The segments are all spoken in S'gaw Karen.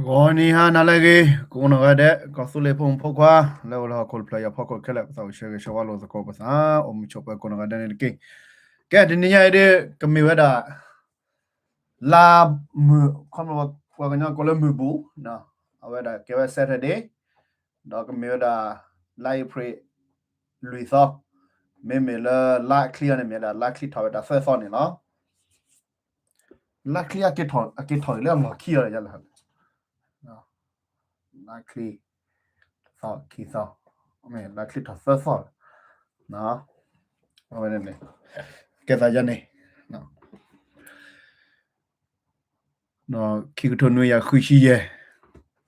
ဂီၤနံၤဟါနၤလၢအဂ့ၤ ကိးနီၢ်ဂၤဒဲး ကီၢ်သူလ့ၤဖိမုၣ်ဖိခွါ လၢအိၣ်လၢဟီၣ်ခိၣ်တဖျၢၣ်ညါဖီခိၣ်ခဲလၢာ် ပသးအိၣ်ဆၢဂ့ၤဆၢဝါလိာ်သကိးပသး အိၣ်မုာ်ဆိးပၢၤကိးနီၢ်ဂၤဒဲးန့ၣ်တက့ၢ်. ကဲ တနံၤညါအံၤဒ် ကမ့ၢ်ဝဲဒၣ် လါမုၢ် ခီ ပှၤကညီကိးလၢမုၢ်ဘူၣ် အဝဲဒၣ်ကဲဝဲ Saturday ဒီးကမ့ၢ်ဝဲဒၣ် လါအ့ဖြ့ၣ် လွံၢ်သီ, မ့မ့ၢ်လၢလါချံအံၤန့ၣ် မ့ၢ်ဝဲဒၣ်လါချံထီၣ်ဝဲဒၣ်သၢသီန့ၣ်လီၤ. လါချံအက့ၤထီၣ် အက့ၤထီၣ်အံၤလၢအလီၢ်ခံအီၤလီၤ လါချံ တသီ ခံသီ, လါချံထီၣ်သၢသီလီၤ. အဝဲန့ၣ် ကဲသးယါန့ၣ် ခံကထိနွံကယၤဃုဆံယဲၢ်,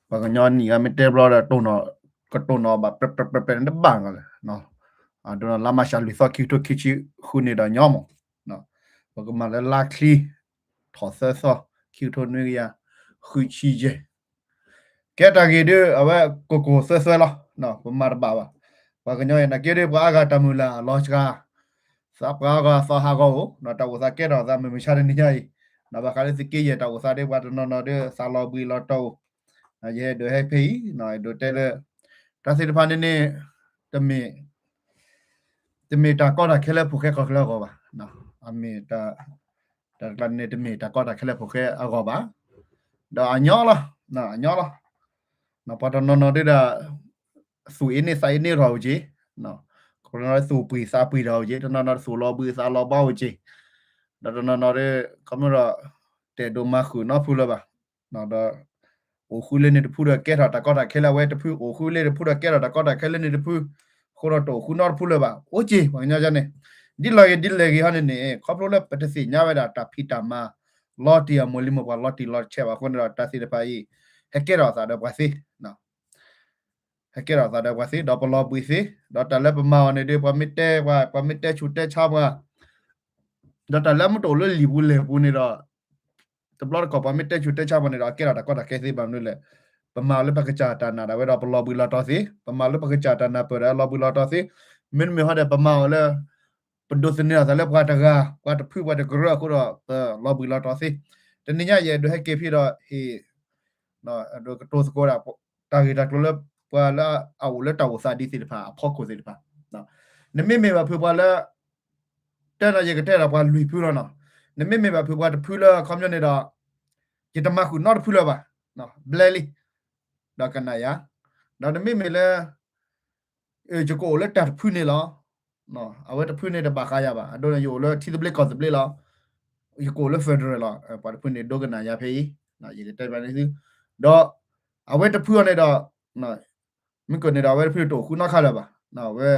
ပှၤကညီနံၣ်ဂၤမ့ၢ်တဲဘျီဒီး တိၢ်နီၣ် ကတိၢ်နီၣ်ဘၣ် ပြဲပြဲပြဲပြဲန့ၣ်တဘၣ်လီၤ. ဒ်လါမၤရှးလွံၢ်သီ ခံကထိခံဆံဃုန့ၣ်ဒီးညီမး, ပကမၤလၢလါချံ ထီၣ်သၢသီ ခံကထိနွံကယၤဃုဆံယဲၢ် ကဲတၢ်ဂ့ၢ်ဒ် အဝဲကိၢ်ကိၢ်သွဲသွဲလီၤ. ပမၤတဘၣ်ဘၣ်. ပှၤကညီအံၤ နာ်က့ဒ် ပှၤအါဂၤတၢ်မုၢ်လၢ်အလီၤစှၤ, သးပှၤအါဂၤသီဟးဂီၤအိၣ်, တၢ်အိၣ်သးကဲထီၣ်သးမုၢ်မဆါတနံၤညါအံၤ, ဘၣ်ဃးလၢသုးက့ယဲၢ်တၢ်အိၣ်သးဒ် ပှၤတနီၤနီၤဒ် သးလီၤဘှံးလီၤတီၤအိၣ်, ယဟဲဒိးဟဲဖဲအံၤ ယဒိးတဲလၢ တၢ်သ့ၣ်တဖၣ်န့ၣ်န့ၣ် တမ့ၢ် တမ့ၢ်တၢ်ကီတၢ်ခဲလၢဖိၣ်ဃဲကီၢ်ချၢအဂီၢ်ဘၣ်. အမ့ၢ် တၢ်တကျါန့ၣ် တမ့ၢ်တၢ်ကီတၢ်ခဲလၢဖိၣ်ဃဲအဂီၢ်ဘၣ်. ဒီးအညီလီၤ, အညီလီၤ. ပှၤတနီၤနီၤဒ်ဒီး သူၣ်အ့န့ၢ်သးအ့န့ၢ်ထီၣ်အိၣ်က့ၤ, တနီၤနီၤသူၣ်ပှံၢ်သးပှံၢ်ထီၣ်အိၣ်က့ၤ, တနီၤနီၤသူၣ်လီၤဘှံးသးလီၤဘှါအိၣ်က့ၤ, ဒီးတနီၤနီၤဒ် ခီမ့ၢ်ဒီး တအဲၣ်ဒိးမၤဃုာ်နီတဖုလၢၤဘၣ်. ဒီး အိၣ်ဃုလၢန့ၣ်တဖုဒီးကဲထီၣ်တၢ်ကီတၢ်ခဲလၢအဝဲတဖု, အိၣ်ဃုလၢတဖုဒီးကဲထီၣ်တၢ်ကီတၢ်ခဲလၢန့ၣ်တဖု, အဃိဒီးတအိၣ်ဃုနီတဖုလၢၤဘၣ်. အိၣ်က့ၤ ပှၤကညီန့ၣ် ဒ်လဲၣ်ဂ့ၤဒ်လဲၣ်ဂ့ၤဟီန့ၣ်န့ၣ် ခီဖျိလၢပတသ့ၣ်ညါဝဲဒၣ်တၢ်ဖံးတၢ်မၤ လီၤတံၢ်အမိၢ်လံၤမိၢ်ပှၢ်လီၤတံၢ်လီၤဆဲးဘၣ်အဃိန့ၣ်ဒီး တၢ်သ့ၣ်တဖၣ်အံၤ ဟဲကဲထီၣ်အသးဒီးပှၤသ့ ဟဲကဲထီၣ်အသးဒီးပှၤသ့ ဒီးပလီၤဘှံးသ့, ဒီးတၢ်လၢပမၤအီၤန့ၣ်ဒ် ပှၤမ့ၢ်တဲပှၤ ပှၤမ့ၢ်တဲဆူးတဲဆါပှၤ, ဒီးတၢ်လၢမ့ၢ်တအိၣ်လၢလံာ်ပူၤလဲၢ်ပူၤန့ၣ်ဒီး တဘျီတခီၣ်ပှၤမ့ၢ်တဲဆူးတဲဆါပှၤန့ၣ်ဒီး အကဲထီၣ်တၢ်ကီတၢ်ခဲသ့ဘၣ်မနုၤလဲၣ်. ပမၤလၢပကစၢ်တၢ်နာ်ဒၣ်ဝဲဒီးပလီၤဘှံးလီၤတီၤသ့, ပမၤလၢပကစၢ်တၢ်နၢ်ပၢၢ်ဒီးလီၤဘှံးလီၤတီၤသ့, မ့တမ့ၢ်ဟီဒီး ပမၤအီၤလၢ ပဒိးသန့ၤအသးလၢပှၤတဂၤ ပှၤတဖုပှၤတကရၢအဃိဒီး ပလီၤဘှံးလီၤတီၤသ့. တနံၤညါယအဲၣ်ဒိးဟဲက့ၤဖဲဒီး ဟ့ၣ် ဒိးကတိၤသကိးဒၣ် တၢ်ဂ့ၢ်တၢ်ကျိၤလၢ ပှၤလၢအအိၣ်လၢတၢ်အိၣ်သးဒ်သ့ၣ်တဖၣ် အဖီခိၣ်သ့ၣ်တဖၣ်, နမ့မ့ၢ်ဘၣ်ဖုးပှၤလၢ တဲနၤယကတဲဒီးပှၤလွံၢ်ဖုလီၤနီၤ, နမ့မ့ၢ်ဘၣ်ဖုးပှၤတဖုလၢအခီပညီန့ၣ်ဒီး ယတမၤဃုာ်နီတဖုလၢၤဘၣ်, ဘျဲလံ, ဒီးကနၣ်ယၤ, ဒီးနမ့မ့ၢ်လၢ ယကအိၣ်လၢတၢ်တဖုန့ၣ်လီၤ. အဝဲတဖုန့ၣ်တဘၣ်ဃးယၤဘၣ်, အဒိန့ၣ် ယအိၣ်လၢထံသဘျ့ကီၢ်သဘျ့လီၤ. ယကအိၣ်လၢ federal လီၤ. ပှၤတဖုန့ၣ်ဒိကနၣ်ယၤဖဲအံၤ, ယကတဲဘၣ်န့ၣ်သု, ဒီး အဝဲတဖုအီၤန့ၣ်ဒီး မ့ၢ်ကန့ၣ်ဒီး အဝဲတဖုန့ၣ်တအိၣ်ဃုနီတခါလၢၤဘၣ်. အဝဲ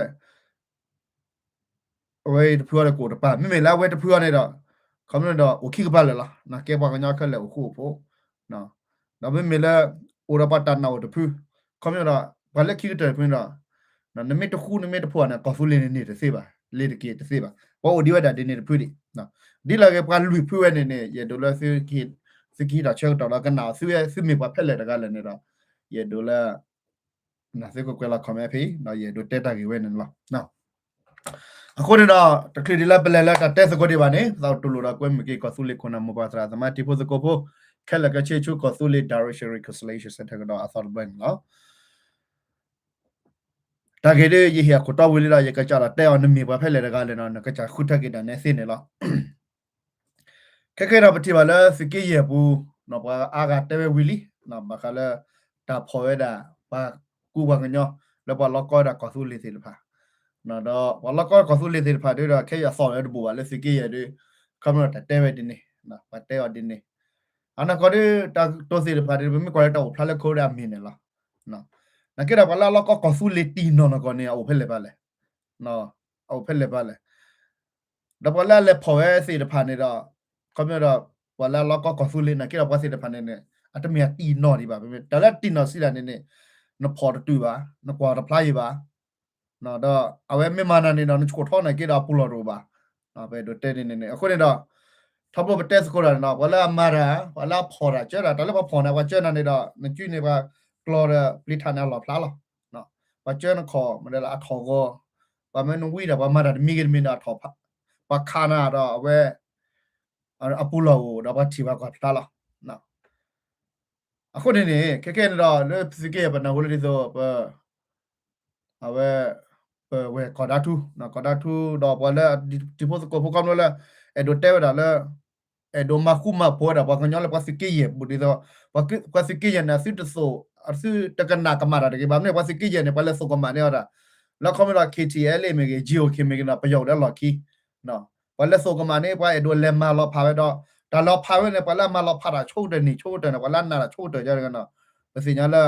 အဝဲတဖုအီၤဒီးကအိၣ်တပၢ်, မ့မ့ၢ်လၢအဝဲတဖုအီၤန့ၣ်ဒီး ခီမ့ၢ်ဒီးအိၣ်ခံကပၤလၢာ်လီၤ. ကဲပှၤကညီခဲလၢာ်အိၣ်ဃူအိၣ်ဖိး, ဒီးမ့မ့ၢ်လၢ အိၣ်ဒီးပှၤတၢ်နာ်အိၣ်တဖု, ခီမ့ၢ်ဒီး ပှၤလၢခံကတၢၢ်တဖုန့ၣ်ဒီး နမ့ၢ်တဃူနမ့ၢ်တဖိးန့ၣ် ကီၢ်သူလ့ၤန့ၣ်န့ၢ်တသ့ဘၣ်, လ့ၤတက့ၤတသ့ဘၣ်. ပှၤအိၣ်ဒံးဝဲဒၣ်ဒ်န့ၣ်တဖုဒံး, ဒ်လဲၣ်ဂ့ၤပှၤလွံၢ်ဖုဝဲန့ၣ်န့ၣ် ယအဲၣ်ဒိးလၢ သုကဟံးထီၣ်ဆၢကတီၢ်လီၤ ကနၣ်အီၤ သုမ့ၢ်ပှၤဖဲလဲၣ်တဂၤလဲၣ်န့ၣ်ဒီး ယအဲၣ်ဒိးလၢ သုကကွဲးလီၤ comment ဖဲအံၤ ဒီးယအဲၣ်ဒိးတဲတၢ်ဂ့ၢ်ဝဲန့ၣ်လီၤ. အဃိန့ၣ်ဒီး တချုးဒံးလၢပလဲၤလၢတၢ်တဲသကိးဒံးဘၣ်န့ၣ် ပသးအိၣ်တူၢ်လိာ်ဒီးကွဲမုာ်က့ၤ ကီၢ်သူလ့ၤခိၣ်နၢ်မိၢ်ပၢ်သရၣ်သမါတံၤဖိသကိးဖိ ခဲလၢာ်ခဲဆ့ဆူ ကီၢ်သူလ့ၤ Direction Reconciliation Centre ကဒီးအသီတဘျီန့ၣ်လီၤ. တၢ်ဂ့ၢ်ဒ်ယဟ့ၣ်အခိၣ်တီဝံၤလံဒီး ယကစးဒီးတဲအီၤ နမ့ၢ်ပှၤဖဲလဲၣ်တဂၤလဲၣ်န့ၣ် နကစးဃုထၢက့ၤဒၣ်နဲသ့န့ၣ်လီၤ. ခဲကဲဒီးပထံၣ်ဘၣ်လၢသုးက့ယဲၢ်ပူၤ ပှၤအါဂၤတဲဝဲဝံၤလံ ဘၣ်ဃးလၢ တၢ်ဖီၣ်ဝဲဒၣ် ပှၤကူပှၤကညီ လၢပှၤလီၢ်ကီဝဲဒၣ်ကီၢ်သူလ့ၤသ့ၣ်တဖၣ်, ဒီးပှၤလီၢ်ကီကီၢ်သူလ့ၤသ့ၣ်တဖၣ်ဒ်ဒီး ခဲအံၤအသီၣ်လၢတဘိးဘၣ်လၢသုးက့ယဲၢ်ဒီး ခီမ့ၢ်ဒီးတၢ်တဲဝဲဒ်န့ၣ် ပှၤတဲအီၤဒ်န့ၣ်, အနီၢ်ကီၢ်ဒ် တၢ်ကတိၤသ့ၣ်တဖၣ်ဒ် ပမ့ၢ်ကွၢ်လၢတၢ်အိၣ်ဖျါလၢ COVID အမံၤန့ၣ်လီၤ. နာ်က့ဒီးပှၤလၢအလီၢ်ကီကီၢ်သူလ့ၤတံၢ်နီၢ်နီၢ်ကီၢ်န့ၣ် အအိၣ်ဖဲလဲၣ်ပၣ်လဲၣ်, အအိၣ်ဖဲလဲၣ်ပၣ်လဲၣ် ဒီးပှၤလၢအလဲၤဖီၣ်ဝဲသ့ၣ်တဖၣ်န့ၣ်ဒီး ခီမ့ၢ်ဒီး ပှၤလၢအလီၢ်ကီကီၢ်သူလ့ၤ နာ်က့ဒီးပှၤသ့ၣ်တဖၣ်န့ၣ်န့ၣ် အတမ့ၢ်အတံၢ်နီၢ်ဒံးဘၣ်, တၢ်လၢအတံၢ်နီၢ်စံးဒၣ်န့ၣ်န့ၣ် နဖီၣ်တတုၤဘၣ်, နကွၢ်တဖျါယံၤဘၣ်, ဒီးအဝဲမ့ၢ်မၤနၤန့ၣ်ဒီး နဆှိၣ်ထီၣ်နာ်က့ဒီးအပူၤလီၢ်တအိၣ်ဘၣ်, ပအဲၣ်ဒိးတဲန့ၣ်န့ၣ် အဃိန့ၣ်ဒီး ထီဘိပတဲသကိးတၢ်န့ၣ်ဒီး ပှၤလၢအမၤတၢ် ပှၤလၢအဖီၣ်တၢ် ကၢတၢ် တၢ်လၢပှၤဖီၣ်န့ၣ် ပှၤကၢနၤန့ၣ်ဒီး နစုန့ၣ်ပှၤကျီဒီးပျံၤထးန့ၣ်အလီၢ်ဖျါလီၤ. ပှၤကၢနခီၣ် မ့ၢ်ဒ်လၢအထီၣ်ဂီၤ, ပှၤမ့ၢ်နဝံဒီး ပှၤမၤတၢ်တမံၤဂ့ၤတမံၤဒီး ပှၤခးနၤဒီးအဝဲ အပူၤလီၢ်အိၣ်ဒီးပှၤထံၣ်ပှၤကွၢ်ဖျါလီၤ. အဃိန့ၣ်န့ၣ် ခဲကဲန့ၣ်ဒီး လၢပသုးက့ယဲၢ်ပနၢ်ဟူလၢဒ်သိး ပ အဝဲ ပဝဲၢ်ကီၢ်ဒါထူ ကီၢ်ဒါထူဒီးပှၤလၢ တံၤဖိသကိးဖိခီဖျိလၢ အဲၣ်ဒိးတဲဝဲဒၣ်လၢ အဲၣ်ဒိးမၤဃူမၤဖိးဝဲဒၣ် ပှၤကညီလၢပှၤသုးက့ယဲၢ်ပူၤဒ်သိး ပှၤသုးက့ယဲၢ်န့ၣ် အသုတသိး အသုတကနၣ်ကမၣ်တၢ်တဂ့ၤ ဘၣ်မနုၤပှၤသုးက့ယဲၢ်န့ၣ် ပှၤလဲၤသိးကမၣ်န့ၢ်အီၤဒၣ် လၢခီဖျိဒီး KTLA မ့ၢ်ဂ့ၤ GOK မ့ၢ်ဂ့ၤန့ၣ် ပယီၤအိၣ်လၢအလီၢ်ခံ ပှၤလဲၤသိးကမၣ်န့ၣ် ပှၤအဲၣ်ဒိးလဲၤမၤလီၤဖးဝဲဒီး တၢ်လီၤဖးဝဲန့ၣ် ပှၤလၢအမၤလီၤဖးတၢ်ဆိကတၢၢ်န့ၣ် ဆိကတၢၢ်န့ၣ် ပှၤလၢအနာ်တၢ်ဆိကတၢၢ်ယါတဂၤန့ၣ် ပသ့ၣ်ညါလၢ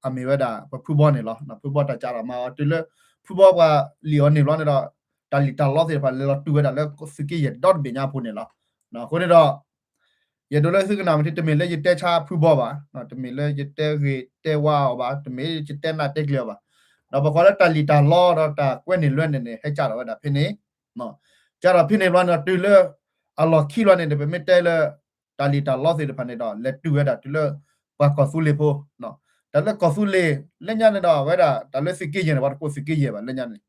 အမ့ၢ်ဝဲဒၣ် ပဖုဘီန့ၣ်လီၤ. ဖုဘီတၢ်ကးထီၣ်မၤအီၤတုၤလၢ ဖုဘီပှၤလံၣ်အီၤန့ၢ်ဘျီန့ၣ်ဒီး တၢ်လံၣ်တၢ်လီသ့ၣ်တဖၣ် လဲၤလီၤတုၤဝဲဒၣ်လၢသုးက့ယဲၢ်ဒီတဘ့ၣ်ညါအပူၤန့ၣ်လီၤ. အဃိန့ၣ်ဒီး ယအဲၣ်ဒိးလၢသုကနၣ်မ့ၢ်ထံ တမ့ၢ်လၢယတဲဆါဖုဘီဘၣ်, တမ့ၢ်လၢယတဲဂ့ၤတဲဝါအီၤဘၣ်, တမ့ၢ်ယတဲနၢ်တဲကျဲၤအီၤဘၣ်. ဒီးပကွၢ်လၢတၢ်လံၣ်တၢ်လီဒီးတၢ်ကွဲန့ၢ်လွဲန့ၣ်န့ၣ် ဟဲကးထီၣ်ဝဲဒၣ်ဖဲန့ၣ် ကးထီၣ်ဖဲန့ၣ်ဘျီန့ၣ်ဒီး တုၤလၢအလီၢ်ခံဘျီန့ၣ်န့ၣ် ပမ့ၢ်တဲလၢ တၢ်လံၣ်တၢ်လီသ့ၣ်တဖၣ်န့ၣ်ဒီး လဲၤတုၤဝဲဒၣ်တုၤလၢ ပှၤကီၢ်သူလ့ၤဖိ တၢ်လၢကီၢ်သူလ့ၤ လၢညါန့ၣ်ဒီး အဝဲဒၣ် တၢ်လၢသုးက့ယဲၢ်န့ၣ် ပှၤတကိးသုးက့ယဲၢ်ဘၣ် လၢညါန့ၣ်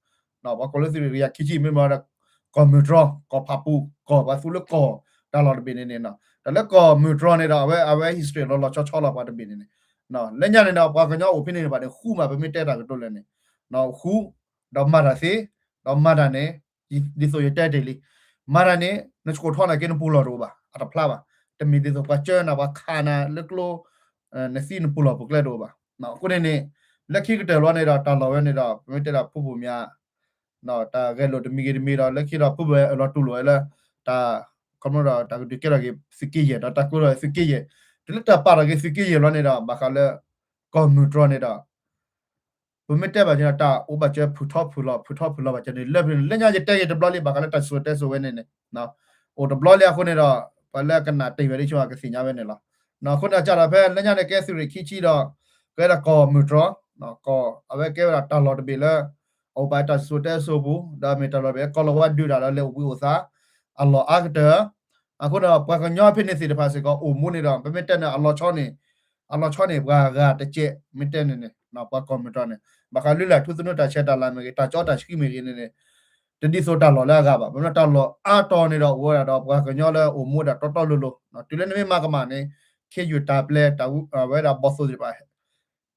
ပှၤကိးလၢသုးက့ယဲၢ်ခံဆံ မ့ၢ်မ့ၢ်ဒီး ကီၢ်မုၢ်တြီ ကီၢ်ဖးပူၤ ကီၢ်ပှၤသူလၢကီၢ် တၢ်လီၢ်တဘ့ၣ်န့ၣ်န့ၣ် တၢ်လၢကီၢ်မုၢ်တြီန့ၣ်ဒီး အဝဲ အဝဲ history လီၤလီၤဆီဆီလီၤ ပှၤတဘ့ၣ်န့ၣ်န့ၣ် လၢညါန့ၣ်ဒီး ပှၤကညီအိၣ်ဖဲန့ၣ်န့ၣ်ဘၣ်န့ၣ် ဃူမး ပမ့ၢ်တဲတၢ်ကတိၤလဲၣ်န့ၣ် ဃူ ဒီးမၤတၢ်သ့ ဒီးမၤတၢ်န့ၣ် ဒ်သိးယတဲတ့ၢ်လံ မၤတၢ်န့ၣ် နဆှိၣ်ထီၣ်နာ်က့နပူၤလီၢ်တအိၣ်ဘၣ် အတဖျါဘၣ် တမ့ၢ်ဒ်သိးပှၤကၢနၤ ပှၤခးနၤလၢကျိ နသံနပူၤလီၢ်ပူၤကျဲတအိၣ်ဘၣ်. အဃိန့ၣ်န့ၣ် လၢခံကတၢၢ်လီၤန့ၣ်ဒီး တၢ်လီၢ်ဝဲန့ၣ်ဒီး ပမ့ၢ်တဲဒၣ်ဖုဘိၣ်မၠး တၢ်ဂဲၤလိာ်တမံၤဂ့ၤတမံၤဒီး လၢခံဒီးဖုဘိၣ်အၢၣ်လီၤတူၢ်လိာ်ဝဲလၢ တၢ် ခီဖျိဒီးတၢ်ကဒုးကဲထီၣ်က့ၤသုးက့ယဲၢ် ဒီးတၢ်ကိးထီၣ်သုးက့ယဲၢ် တုၤလၢတၢ်ပာ်ထီၣ်က့ၤသုးက့ယဲၢ်လီၤန့ၣ်ဒီး ဘၣ်ဃးလၢ ကီၢ်မုၢ်တြီန့ၣ်ဒီး ပမ့ၢ်တဲဘၣ်က့ၤဒီး တၢ်အိၣ်ဘၣ်စၢၤဖုၣ်ထီဖုၣ်လီၤ ဖုၣ်ထီဖုၣ်လီၤဘၣ်က့ၤန့ၣ် လၢဖဲန့ၣ် လၢညါယတဲက့ၤတဘျီလံ ဘၣ်ဃးလၢတၢ်စံၣ်စိၤတဲစိၤဝဲန့ၣ်န့ၣ် အိၣ်တဘျီလံအဃိန့ၣ်ဒီး ပှၤလၢကနၣ်တ့ၢ်ဝဲဒ်ဆိကသ့ၣ်ညါဝဲန့ၣ်လီၤ. အဃိန့ၣ် ကးထီၣ်ဖဲလၢညါန့ၣ် ကဲသုးရ့ၣ်ခံဆံဒီး ကဲဒၣ်ကီၢ်မုၢ်တြီ ကီၢ် အဝဲကဲဝဲဒၣ်တၢ်လီၢ်တဘ့ၣ်လၢ အအိၣ်ဘၣ်တၢ်စံၣ်စိၤတဲစိၤပူၤ ဒီးမ့ၢ်တၢ်လီၢ်တဘ့ၣ် ကီၢ်လီၤဝါဒုးတၢ်ဒီးလဲၤအိၣ်ဘှံးအိၣ်သါ အလီၢ်အါကတၢၢ် အဃိဒီး ပှၤကညီဖဲန့ၣ်သ့ၣ်တဖၣ်စ့ၢ်ကီး အိၣ်မူန့ၣ်ဒီး ပမ့ၢ်တဲန့ၣ် အလီၤဆီန့ၣ် အလီၤဆီန့ၣ် ပှၤဂၤတကဲး မ့ၢ်တဲန့ၣ်န့ၣ် ပှၤကီၢ်မုၢ်တြီန့ၣ် ဘၣ်ဃးလုၢ်လၢ်ထူသနူတၢ်ဆဲးတၢ်လၤမ့ၢ်ဂ့ၤ တၢ်ကၠီတၢ်ဆှံမ့ၢ်ဂ့ၤန့ၣ်န့ၣ် တဒ်သိးတၢ်လီၢ်လၢအဂၤဘၣ်. မ့ၢ်တၢ်လီၢ်အါတီၤန့ၣ်ဒီး အိၣ်ဝဲဒၣ်ဒီးပှၤကညီလၢအိၣ်မူဒၣ်တီတီလိၤလိၤ တုၤလၢနမ့ၢ်မၤကမၣ်န့ၣ် ခ့ယုၢ်တၢ်ပျဲ တၢ်ဝဲဒၣ်ဘီၣ်သိၣ်သ့ၣ်တဖၣ်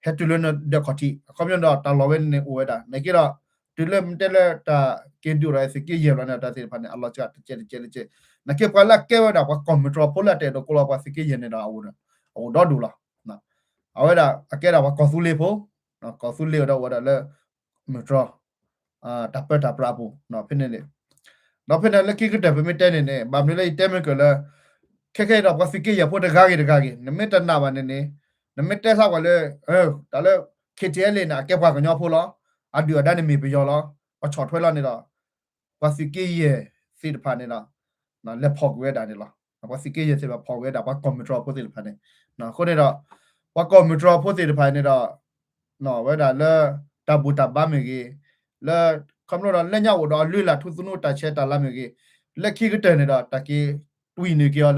ဟဲတုၤလၢနဒၢးခီၣ်ထံး အခီပညီဒီးတၢ်လီၢ်ဝဲန့ၣ်အိၣ်ဝဲဒၣ် နာ်က့ဒီး တုၤလၢမ့ၢ်တဲလၢတၢ်က့ၤဒုးဒီးသုးက့ယဲၢ်လီၤန့ၣ် တၢ်သ့ၣ်တဖၣ်န့ၣ် အလီၢ်စှၤတကဲးတကဲးတကဲး နာ်က့ပှၤလၢအကဲဝဲဒၣ်ပှၤကီၢ်မုၢ်တြီဖိလၢအတအဲၣ်ဒိးကိးလီၤပှၤသုးက့ယဲၢ်န့ၣ်ဒီး အအိၣ်ဒီဒူၣ်လီၤ. အဝဲဒၣ်အကဲဒၣ်ပှၤကီၢ်သူလ့ၤဖိ ကီၢ်သူလ့ၤဒီးအိၣ်ဝဲဒၣ်လၢ မုၢ်တြီ တၢ်ပၢတၢ်ပြးအပူၤ ဖဲန့ၣ်န့ၣ် ဒီးဖဲန့ၣ်လၢခံကတၢၢ်ပမ့ၢ်တဲန့ၣ်န့ၣ် ဘၣ်မနုၤလၢယတဲမ့ၢ်ကၢၢ်လၢ ခဲခဲအံၤဒီးပှၤသုးက့ယဲၢ်ဖိတဂၤဂ့ၤတဂၤဂ့ၤ နမ့ၢ်တနာ်ဘၣ်န့ၣ်န့ၣ် နမ့ၢ်တဲဆၢကွၢ်လၢ တၢ်လၢ KTLA န့ၣ် အကဲပှၤကညီဖိလီၤ. အဒုၣ်အဒါန့ၣ်မ့ၢ်ပယီၤလီၤ. ပှၤဆီၣ်ထွဲလီၤန့ၣ်ဒီး ပှၤသုးက့ယဲၢ်သ့ၣ်တဖၣ်န့ၣ်ဒီး လဲၤဖီၣ်ကွံာ်ဝဲဒၣ်န့ၣ်လီၤ. ပှၤသုးက့ယဲၢ်သ့ၣ်တဖၣ်ဖီၣ်ကွံာ်ဝဲဒၣ် ပှၤကီၢ်မုၢ်တြီဖိသ့ၣ်တဖၣ်န့ၣ် အဃိန့ၣ်ဒီး ပှၤကီၢ်မုၢ်တြီဖိသ့ၣ်တဖၣ်န့ၣ်ဒီး ဝဲဒၣ်လၢ တၢ်ဘူၣ်တၢ်ဘါမ့ၢ်ဂ့ၤ, လၢ ခီဖျိဒီးလၢညါအိၣ်ဒီးအလုၢ်အလၢ်ထူသနူတၢ်ဆဲးတၢ်လၤမ့ၢ်ဂ့ၤ, လၢခံကတၢၢ်န့ၣ်ဒီး တၢ်က့ၤတွံၢ်နုာ်က့ၤအီၤလၢ သုးက့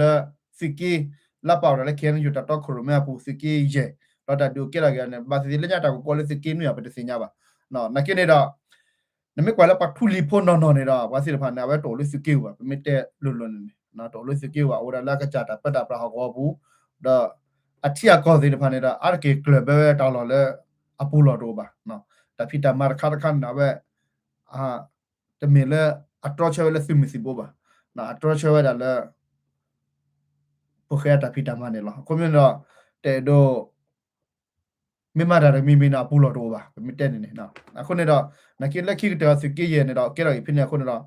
လၢပာ်ဝဲဒၣ်လၢ KNU တၢ်တီခိၣ်ရိၣ်မဲအပူၤ သုးက့ယဲၢ်, ဒီးတၢ်ဒုးကဲထီၣ်က့ၤအီၤန့ၣ် ဘၣ်သ့ၣ်သ့ၣ်လၢညါတၢ်ကကိးလၢသုးက့နွံအံၤ ပတသ့ၣ်ညါဘၣ်. နာ်က့န့ၣ်ဒီး နမ့ၢ်ကွၢ်လၢပှၤထူလံၤဖိနီၢ်နီၢ်န့ၣ်ဒီး ပှၤသ့ၣ်တဖၣ်န့ၣ် အဝဲတအိၣ်လၢသုးက့ပူၤဘၣ်, ပမ့ၢ်တဲလိၤလိၤန့ၣ်န့ၣ် တအိၣ်လၢသုးက့ပူၤဘၣ်, အိၣ်ဝဲဒၣ်လၢအကစၢ်တၢ်ပၢတၢ်ပြးဟီၣ်ကဝီၤပူၤ, ဒီး အထံအကီၢ်သ့ၣ်တဖၣ်န့ၣ်ဒီး အါတက့ၢ်ကျၢၢ်ဘၢဝဲတၢ်လီၢ်လၢ အပူၤလီၢ်တအိၣ်ဘၣ်. တၢ်ဖံးတၢ်မၤတခါတခါန့ၣ် အဝဲ တမ့ၢ်လၢအတြီဆၢဝဲလၢသုးမုၢ်သံၣ်ဘိဘၣ်, အတြီဆၢဝဲဒၣ်လၢ ဖိၣ်ဃဲအတၢ်ဖံးတၢ်မၤန့ၣ်လီၤ. အဃိမ့ၢ်ဒီး တအဲၣ်ဒိး မ့ၢ်မၤတၢ်တမံၤမံၤန့ၣ် အပူၤလီၢ်တအိၣ်ဘၣ် ပမ့ၢ်တဲန့ၣ်န့ၣ်. အဃိန့ၣ်ဒီး နာ်က့လၢခံကတၢၢ်သုးက့ယဲၢ်န့ၣ်ဒီး ကဲထီၣ်အံၤဖဲန့ၣ်အဃိန့ၣ်ဒီး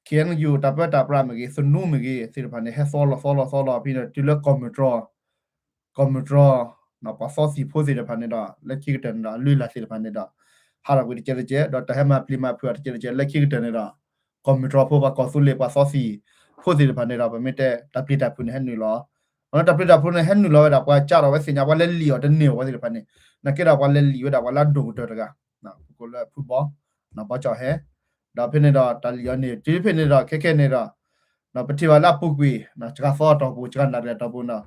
KNU တၢ်ပၢတၢ်ပြးမ့ၢ်ဂ့ၤ သနူမ့ၢ်ဂ့ၤသ့ၣ်တဖၣ်န့ၣ် ဟဲသီလီၤသီလီၤသီလီၤဖဲန့ၣ် တုၤလၢကီၢ်မုၢ်တြီ ကီၢ်မုၢ်တြီ ပှၤသီသံၣ်ဖိသ့ၣ်တဖၣ်န့ၣ်ဒီး လၢခံကတၢၢ်န့ၣ်ဒီး အလုၢ်အလၢ်သ့ၣ်တဖၣ်န့ၣ်ဒီး ဟးထီၣ်ကွံာ်တကဲးတကဲး ဒီးတၢ်ဟဲမၤပျံၤမၤဖုးအီၤတကဲးတကဲး လၢခံကတၢၢ်န့ၣ်ဒီး ကီၢ်မုၢ်တြီဖိ ပှၤကီၢ်သူလ့ၤ ပှၤသီသံၣ်ဖိသ့ၣ်တဖၣ်န့ၣ်ဒီး ပမ့ၢ်တဲတၢ်ပျံၤတၢ်ဖုးန့ၣ်ဟဲနုာ်လီၤ. အဝဲတၢ်ပျံၤတၢ်ဖုးန့ၣ်ဟဲနုာ်လီၤဝဲဒၣ် ပှၤကးထီၣ်ဝဲသ့ၣ်ညါ ပှၤလဲၤလံၣ်အီၤတန့ၢ်အီၤပှၤသ့ၣ်တဖၣ်န့ၣ် နာ်က့ဒီးပှၤလဲၤလံၣ်ဝဲဒၣ် ပှၤလၢအဒိၣ်ကတၢၢ်တဂၤ ပကိးလၢဖုဘီ ဘီကၠီၣ်ဟဲ ဒီးဖဲန့ၣ်ဒီး တၢ်လံၣ်အီၤန့ၣ် တုၤဖဲန့ၣ်ဒီး ခဲခဲန့ၣ်ဒီး ပထံၣ်ဘၣ်လၢအပူၤကွံာ် စှၤသီအတီၢ်ပူၤ စှၤနၣ်ရံၣ်အတီၢ်ပူၤန့ၣ်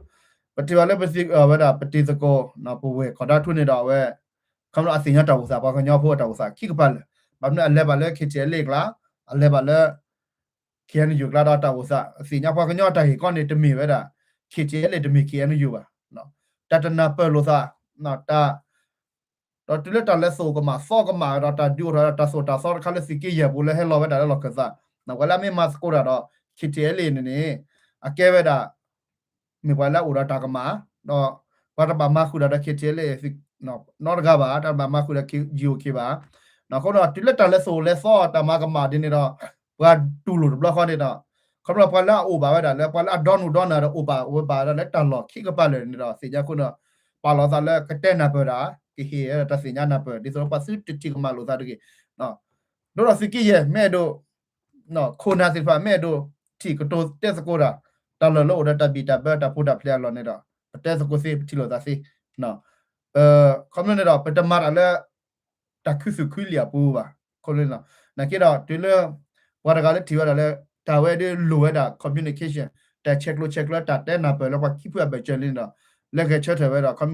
ပထံၣ်ဘၣ်လၢပသံဝဲဒၣ် ပတံၤသကိး ပဝဲၢ်ကီၢ်ဒါထူန့ၣ်ဒီး အဝဲ ခီဖျိအသ့ၣ်ညါတၢ်အိၣ်သး ပှၤကညီဖိအတၢ်အိၣ်သးခံကပၤလၢာ် ဘၣ်မနုၤအလဲၤဘၣ်လၢ KTLA အကျါ အလဲၤဘၣ်လၢ KNU အကျါဒီးတၢ်အိၣ်သး အသ့ၣ်ညါပှၤကညီတၢ်ဂ့ၢ်ကီန့ၣ် တမ့ၢ်ဝဲဒၣ် KTLA တမ့ၢ် KNU ဘၣ်. တၢ်တနၢ်ပၢၢ်လိာ်သး တၢ် ဒီးတုၤလၢတၢ်လဲၤသိၣ်ကမၣ်သီကမၣ်ဒီး တၢ်ဒုးအိၣ်ထီၣ်ဒီးတၢ်သိၣ်တၢ်သီတခါလၢသုးက့ယဲၢ်ပူၤလၢဟဲလီၤဝဲဒၣ်လၢလီၢ်ခၢၣ်သး, ပှၤလၢအမ့ၢ်မၤသကိးတၢ်ဒီး K T L A န့ၣ်န့ၣ် အကဲဝဲဒၣ် မ့ၢ်ပှၤလၢအအိၣ်ဒီးတၢ်ကမၣ်, ဒီးပှၤတဘၣ်မၤဃုာ်ဒီး K T L A နီတဂၤဘၣ်, တဘၣ်မၤဃုာ်ဒီး G O K ဘၣ်. အဃိဒီး တုၤလၢတၢ်လဲၤသိၣ်လဲၤသီ တၢ်မၤကမၣ်ဒ်န့ၣ်ဒီး ပှၤတူၢ်လိာ်တဘျီဃီန့ၣ်ဒီး ခီဖျိပှၤလၢအအိၣ်ဘၣ်ဝဲဒၣ်လၢ ပှၤလၢအဒီနုၢ်ဒီနၢ်ဒီး အိၣ်ဘၣ်ဝဲဘၣ်ဒီးလၢတၢ်လီၢ်ခံကပၤလၢာ်န့ၣ်ဒီး သ့ၣ်ညါခိၣ်န့ၣ် ပာ်လီၤသးလၢကတဲနၢ်ပၢၢ်တၢ်, ကဟ့ၣ်တၢ်သ့ၣ်ညါနၢ်ပၢၢ် ဒ်သိးပှၤသုတထံၣ်ကမၣ်လိာ်သးတဂ့ၤ. ဒ်သိးသုးက့ယဲၢ် မ့ၢ်အဲၣ်ဒိး ခိၣ်နၢ်သ့ၣ်တဖၣ် မ့ၢ်အဲၣ်ဒိးထံၣ်ကတိၤတဲသကိးတၢ် တၢ်လီၢ်လၢအိၣ်ဒီးတၢ်ဘံၣ်တၢ်ဘၢတၢ်ဖိတၢ်ဖျဲးအလီၢ်န့ၣ်ဒီး ပတဲသကိးသ့ ပထံၣ်လိာ်သးသ့. ခီဖျိန့ၣ်ဒီး ပတမၤတၢ်လၢ တၢ်ခုသူၣ်ခုလံာ်အပူၤဘၣ်. အဃိန့ၣ် နာ်က့ဒီး တုၤလၢ ပှၤတဂၤလၢထံၣ်ဝဲဒၣ်လၢ တၢ်ဝဲဒၣ်လိၣ်ဝဲဒၣ် communication တၢ်ဆဲးကျိးဆဲးကျၢ တၢ်တဲနၢ်ပၢၢ်လၢပှၤခံဖုအဘၢၣ်စၢၤလံန့ၣ်ဒီး လၢဂဲၤဆၢထၢၣ်ဝဲဒီး ခီ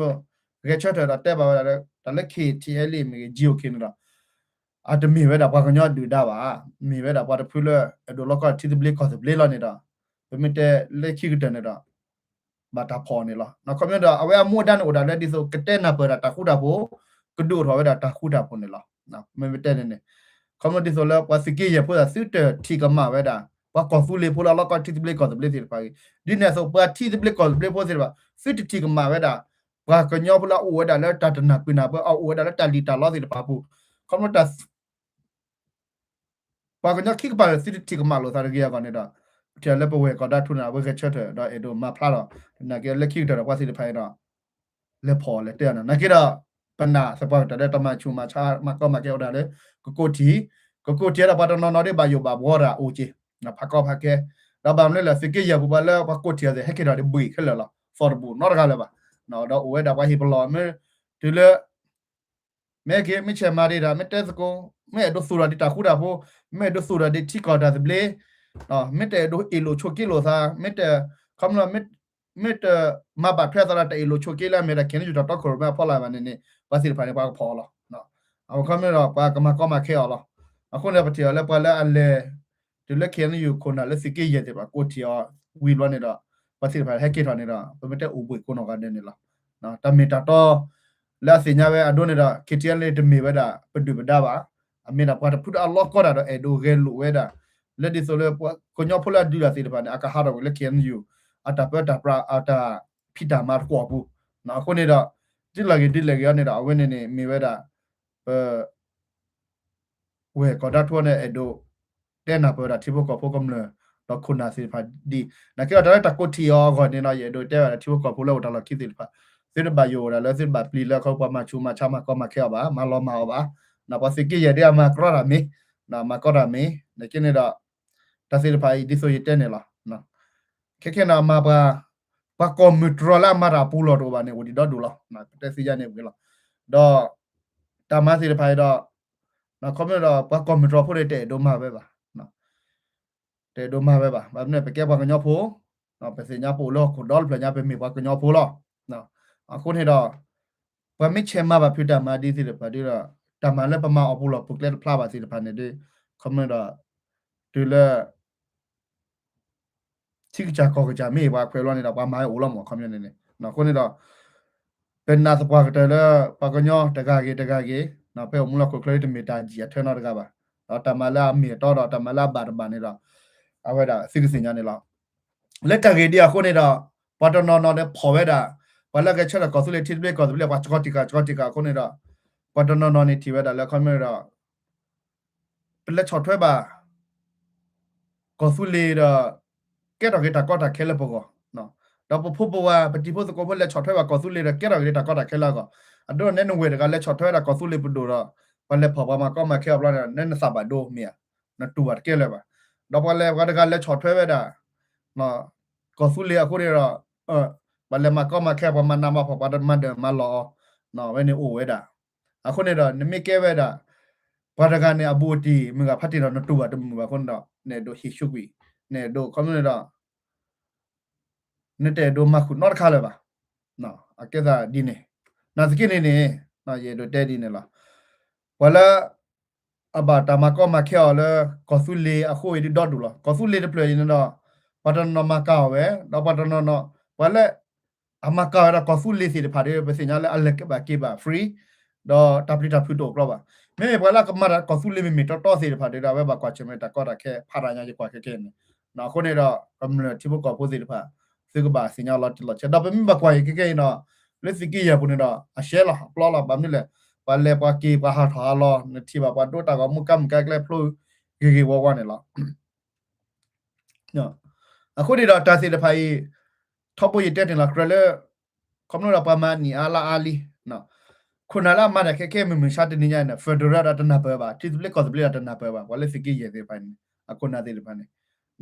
ဖျိ ဂဲၤဆၢထၢၣ်ဒီးတဲဘၣ်ဝဲဒၣ်လၢ တၢ်လၢ K T L A မ့ၢ်ဂ့ၤ G O K န့ၣ်ဒီး အတမ့ၢ်ဝဲဒၣ်ပှၤကညီဒုၣ်ဒါဘၣ်, မ့ၢ်ဝဲဒၣ်ပှၤတဖုလၢ အဲၣ်ဒိးလီၢ်ကီၢ်ထံသဘျ့ကီၢ်သဘျ့လီၤန့ၣ်ဒီး ပမ့ၢ်တဲလၢခံကတၢၢ်န့ၣ်ဒီး ဘၣ်တၢ်ဖီၣ်န့ၣ်လီၤ. ခီဖျိဒီး အဝဲအမူအဒါန့ၣ်အိၣ်ဒၣ်လၢဒ်သိး ကတဲနၢ်ပၢၢ်ဒၣ်တၢ်ဃူတၢ်ဖိး, ကဒုးအိၣ်ထီၣ်ဝဲဒၣ်တၢ်ဃူတၢ်ဖိးန့ၣ်လီၤ. မ့မ့ၢ်တဲန့ၣ်န့ၣ် ခီဖျိဒ်သိးလၢပှၤသုးက့ယဲၢ်ဖိသ့ၣ် သုတထံၣ်ကမၣ်ဝဲဒၣ် ပှၤကီၢ်သူလ့ၤဖိလၢအလီၢ်ကီၢ်ထံသဘျ့ကီၢ်သဘျ့သ့ၣ်တဖၣ်အံၤ, ဒ်န့ၣ်အသိး ပှၤထံသဘျ့ကီၢ်သဘျ့ဖိသ့ၣ်တဖၣ် သုတထံၣ်ကမၣ်ဝဲဒၣ် ပှၤကညီဖိလၢအအိၣ်ဝဲဒၣ်လၢတၢ်တနၢ်ပၢၢ်နၢ်ပၢၢ် အအိၣ်ဝဲဒၣ်လၢတၢ်လံၣ်တၢ်လီသ့ၣ်တဖၣ်အပူၤ, ခီဖျိတၢ် ပှၤကညီခံကပၤလၢသုတထံၣ်ကမၣ်လိာ်သးတဂ့ၤအဂီၢ်န့ၣ်ဒီး ပထံၣ်လၢပဝဲၢ်ကီၢ်ဒၣ်ထူန့ၣ် အဝဲဂဲၤဆၢထၢၣ်ဒီးအဲၣ်ဒိးမၤဖျါဒီး နာ်က့လၢခံကတၢၢ်ဒီးပှၤသ့ၣ်တဖၣ်အံၤဒီး လဲၤဖီၣ်လဲၤတဲအီၤန့ၣ် နာ်က့ဒီး ပနာ်သပှၢ်ကတၢၢ်လၢတၢ်မၤဆူးမၤဆါ မၤကီမၤခဲအိၣ်ဒၣ်လၢ ကကိးထံၣ်, ကကိးထံၣ်ဒီးပှၤတနီၤနီၤဒ်ဘၣ်ယိၣ်ဘၣ်ဘှီတၢ်အိၣ်က့ၤ ဖးကီဖးခဲ, ဒီးဘၣ်မနုၤလဲၣ် သုးက့ယဲၢ်ပူၤပှၤလၢပှၤကိးထံၣ်အီၤသ့ၣ် ဟဲက့ၤထီၣ်ဒ်ဘှံးခဲလၢာ်လီၤ သီတဘူၣ်နီတဂၤလၢၤဘၣ်, ဒီးအိၣ်ဝဲဒၣ်ပှၤဟ့ၣ်ပလီၢ်မ့ၢ် တုၤလၢ မ့ၢ်က့ၤ မ့ၢ်ဆဲးမၤဒံးတၢ် မ့ၢ်တဲသကိး မ့ၢ်အဲၣ်ဒိးသူၣ်ထီၣ်ဒံးတၢ်ဃူတၢ်ဖိး, မ့ၢ်အဲၣ်ဒိးသူၣ်ထီၣ်ဒံးထံကီၢ်တၢ်သဘျ့, မ့ၢ်တအဲၣ်ဒိးအ့ၣ်လိာ်ဆိးက့လိာ်သး, မ့ၢ်တ ခီဖျိ မ့ၢ်တမၤဘၣ်ထွဲအသးဒီးတၢ်အ့ၣ်လိာ်ဆိးက့လၢအမ့ၢ်ဒၣ် KNU တၢ်တီခိၣ်ရိၣ်မဲအဖီလာ်ဘၣ်န့ၣ်န့ၣ် ပှၤသ့ၣ်တဖၣ်န့ၣ် ပှၤကဖီၣ်အီၤလီၤ. အဝဲခီဖျိဒီး ပှၤကမၤကီမၤခဲအီၤလီၤ. အဃိန့ၣ် ပထံၣ်အီၤလၢပှၤလၢအလဲၤ တုၤလၢ KNU ခိၣ်နၢ်လၢသုးက့ယဲၢ်သ့ၣ်တဖၣ် ကိးထံၣ်အီၤဝံၤဘျီန့ၣ်ဒီး ပှၤသ့ၣ်တဖၣ်ဟဲက့ၤထီၣ်န့ၣ်ဒီး ပမ့ၢ်တဲအိၣ်ဘှံးကိးနီၢ်ဂၤဒဲးန့ၣ်လီၤ. တၢ်မ့ၢ်တၢ်တီ လၢအသ့ၣ်ညါဝဲအဒိန့ၣ်ဒီး KTLA တမ့ၢ်ဝဲဒၣ် ပဒုၣ်ပဒါဘၣ်, အမ့ၢ်ဒၣ်ပှၤတဖုလၢအလီၢ်ကီတၢ်ဒီးအဲၣ်ဒိးဂဲၤလိာ်ဝဲဒၣ် လၢဒ်သိးလၢကညီဖိလၢအဒုးတၢ်သ့ၣ်တဖၣ်န့ၣ် အကဟးထီၣ်ကွံာ်လၢ KNU အတၢ်ပၢတၢ်ပြး အတၢ်ဖံးတၢ်မၤတကွီၢ်အပူၤ, အဃိန့ၣ်ဒီး ဒ်လဲၣ်ဂ့ၤဒ်လဲၣ်ဂ့ၤအီၤန့ၣ်ဒီး အဝဲန့ၣ်န့ၣ် မ့ၢ်ဝဲဒၣ် ပ ဝဲၢ်ကီၢ်ဒၣ်ထူန့ၣ် အဲၣ်ဒိးတဲနၢ်ပၢၢ်ဝဲဒၣ်ထံဖိကီၢ်ဖိကမျၢၢ် ဒီးခိၣ်နၢ်သ့ၣ်တဖၣ်ဒ် နာ်က့ဒီးတၢ်လၢတၢ်ကိးထံၣ်အီၤအဂီၢ်န့ၣ်ဒီး ယအဲၣ်ဒိးတဲဝဲဒၣ်ထံဖိကီၢ်ဖိလၢအိၣ်တၢ်လီၢ်ခံသ့ၣ်တဖၣ် သုတဘၣ်ယိၣ်ဝဲဒၣ်လၢသုတဘၣ်ပျံၤလၢခီဖျိပှၤမၤဆူးမၤဆါမၤကီမၤခဲအီၤဘၣ် မၤလီၤမၤအီၤဘၣ်, ပှၤသုးက့ယဲၢ်ဒ်အမၤကြီတၢ်မ့ၢ် မၤကီတၢ်မ့ၢ် နာ်က့န့ၣ်ဒီး တၢ်သ့ၣ်တဖၣ်အံၤ ဒ်သိးယတဲန့ၣ်လီၤ. ခဲခဲန့ၣ် မၤပှၤ ပှၤကီၢ်မုၢ်တြီၤလၢအမၤတၢ်အပူၤလီၢ်တအိၣ်ဘၣ်န့ၣ် အိၣ်ဒံးဒီဒူၣ်လီၤ. ပတဲသ့ၣ်ညါန့ၣ်ဝံၤလီၤ. ဒီး တၢ်မၤသ့ၣ်တဖၣ်အံၤဒီး ခီဖျိဒီး ပှၤကီၢ်မုၢ်တြီၤဖိန့ၣ် တအဲၣ်ဒိးမၤဝဲဘၣ်. တအဲၣ်ဒိးမၤဝဲဘၣ်. ဘၣ်မနုၤ ပကဲပှၤကညီဖိ ပသ့ၣ်ညါပအိၣ်လၢဟီၣ်ခိၣ်ဒီတဖျၢၣ်ညါ ပမ့ၢ်ပှၤကညီဖိလီၤ. အဃိန့ၣ်ဒီး ပှၤမ့ၢ်ဆဲးမၤဘၣ်ဖုးတၢ်မၤဒ်သ့ၣ်တဖၣ်ဒီး တၢ်မၤလၢပမၤအီၤပူၤလီၢ်ပူၤကျဲတဖျါဘၣ်သ့ၣ်တဖၣ်န့ၣ်ဒီး ခီဖျိဒီး တုၤလၢ ထံကစၢ်ကီၢ်ကစၢ်မ့ၢ်ပှၤခွဲးလီၤန့ၣ်ဒီး ပှၤမၤဝဲအိၣ်လီၤမး ခီဖျိန့ၣ်န့ၣ်. အဃိန့ၣ်ဒီး ပနာ်သပှၢ်ကတၢၢ်လၢ ပှၤကညီတဂၤဂ့ၤတဂၤဂ့ၤ ဖဲအိၣ်မူလၢဟီၣ်ခိၣ်ချၢတမ့ၢ်တၢ်ယံာ်အထၢနီတဂၤဘၣ်. ဒီးတၢ်မၤလၢအမ့ၢ်အတီဒီး တၢ်မၤလၢအဘၣ်တဘၣ်န့ၣ်ဒီး အဝဲဒၣ်သုကသ့ၣ်ညါန့ၣ်လီၤ. လၢတၢ်ဂ့ၢ်ဒ်အဃိန့ၣ်ဒီး ပှၤတနီၤနီၤန့ၣ်ဖီၣ်ဝဲဒၣ် ပှၤလၢအဂဲၤဆၢထၢၣ်ကီၢ်သူလ့ၤထံသဘျ့ကီၢ်သဘျ့ ပှၤစှီၤတံၢ်ဃာ်စှီၤတံၢ်ဃာ်အဃိန့ၣ်ဒီး ပှၤတနီၤနီၤန့ၣ်ထံၣ်ဝဲဒၣ်လၢခီဖျိဒီး ပလဲၤဆီၣ်ထွဲဘၣ် ကီၢ်သူလ့ၤဒီး ကဲထီၣ်က့ၤတၢ်ကီတၢ်ခဲလၢပဂီၢ်, ဒီးပဖိပဝၤ ပတံၤဖိသကိးဖိလဲၤဆီၣ်ထွဲဘၣ်ကီၢ်သူလ့ၤဒီး ကဲထီၣ်က့ၤတၢ်ကီတၢ်ခဲလၢအဂီၢ်, အဒိန့ၣ်နဝဲၢ်တဂၤလဲၤဆီၣ်ထွဲဝဲဒၣ်ကီၢ်သူလ့ၤပဒိၣ်ဒီး ပှၤလဲၤဖီၣ်ပှၤမၤကီမၤခဲအဘျီန့ၣ် နသးဘၣ်ဒိမ့ၢ်ဧါ, နတူၢ်ဘၣ်တကဲလၢၤဘၣ်. ဒီးပှၤလဲၤပှၤတဂၤလဲၤဆီၣ်ထွဲဝဲဒၣ် ကီၢ်သူလ့ၤအဃိန့ၣ်ဒီး ပှၤလဲၤမၤကီမၤခဲ ပှၤမၤနးမၤဖှီၣ် ပှၤမၤဒၢၣ်မၤလီၤအီၤ ဝဲန့ၣ်အိၣ်ဝဲဒၣ်. အဃိန့ၣ်ဒီး နမ့ၢ်ကဲဝဲဒၣ် ပှၤတဂၤန့ၣ် အဘူးအတံၢ်မုၢ်ဂၤဖးတ့ၢ်ဒီး နတူၢ်ဘၣ်တမုာ်ဘၣ်အဃိန့ၣ်ဒီး နအဲၣ်ဒိးဟ့ၣ်ဆူၣ်ကွံာ် နအဲၣ်ဒိးခီဖျိန့ၣ်ဒီး နတအဲၣ်ဒိးမၤဃုာ်နီတခါလၢၤဘၣ်. အကဲသးဒ်န့ၣ် နာ်သက့န့ၣ်န့ၣ် ယအဲၣ်ဒိးတဲဒ်န့ၣ်လီၤ. ပှၤလၢ အဘၣ်တၢ်မၤကီမၤခဲအီၤလၢ ကီၢ်သူလ့ၤအဃိအံၤဒ်ဒီဒူၣ်လီၤ. ကီၢ်သူလ့ၤတဖျၢၣ်အံၤန့ၣ်ဒီး ပှၤတနီၤနီၤမၤကၤအီၤဝဲ ဒီးပှၤတနီၤနီၤ ပှၤလၢ အမၤကၤဝဲဒၣ်ကီၢ်သူလ့ၤသ့ၣ်တဖၣ်ဒီး ပသ့ၣ်ညါလၢအလဲၤကဘၣ်က့ၤဘၣ် free ဒီးတၢ်ပျံၤတၢ်ဖုးတအိၣ်ကျီဘၣ်. မ့မ့ၢ်ပှၤလၢအကမၤတၢ်ကီၢ်သူလ့ၤမ့မ့ၢ်တီတီသ့ၣ်တဖၣ်ဒီး အဝဲဘၣ်ကွၢ်ဆၢၣ်မဲာ်တၢ်ကီတၢ်ခဲဖးဒိၣ်ညါ ယကွၢ်ခဲခဲအံၤန့ၣ်. အဃိန့ၣ်ဒီး ကမျၢၢ်ထံဖိကီၢ်ဖိသ့ၣ်တဖၣ် သုကဘၣ်သ့ၣ်ညါလီၤတံၢ်လီၤဆဲး ဒီးပမ့ၢ်ဘၣ်ကွၢ်အံၤခဲခဲအံၤဒီး လၢသုးက့ယဲၢ်ပူၤန့ၣ်ဒီး အရှဲလီၤအပျီလီၤ ဘၣ်မနုၤလဲၣ် ပှၤလဲၤပှၤက့ၤပှၤဟးထီၣ်ဟးလီၤ နထံၣ်ဘၣ်ပှၤဒိတၢ်ဂီၤမူကါမုၢ်ကါကျဲဖျိဂ့ၤဂ့ၤဝါဝါန့ၣ်လီၤ. အဃိန့ၣ်ဒီးတၢ်သ့ၣ်တဖၣ်အံၤ ထီဘိယတဲန့ၣ်လီၤ ကြၢးလၢ ခီဖျိဒီးပှၤမၤနံၣ်အါလါအါလံ ခိၣ်နၢ်လၢအမၤတၢ်ခဲခဲမုၢ်မုၢ်ဆါတနံၤညါန့ၣ် federal ဒီးတနၢ်ပၢၢ်ဘၣ် ထံသဘျ့ကီၢ်သဘျ့ဒီးတနၢ်ပၢၢ်ဘၣ် ပှၤလၢသုးက့ယဲၢ်သ့ၣ်တဖၣ်န့ၣ် အခိၣ်နၢ်သ့ၣ်တဖၣ်န့ၣ်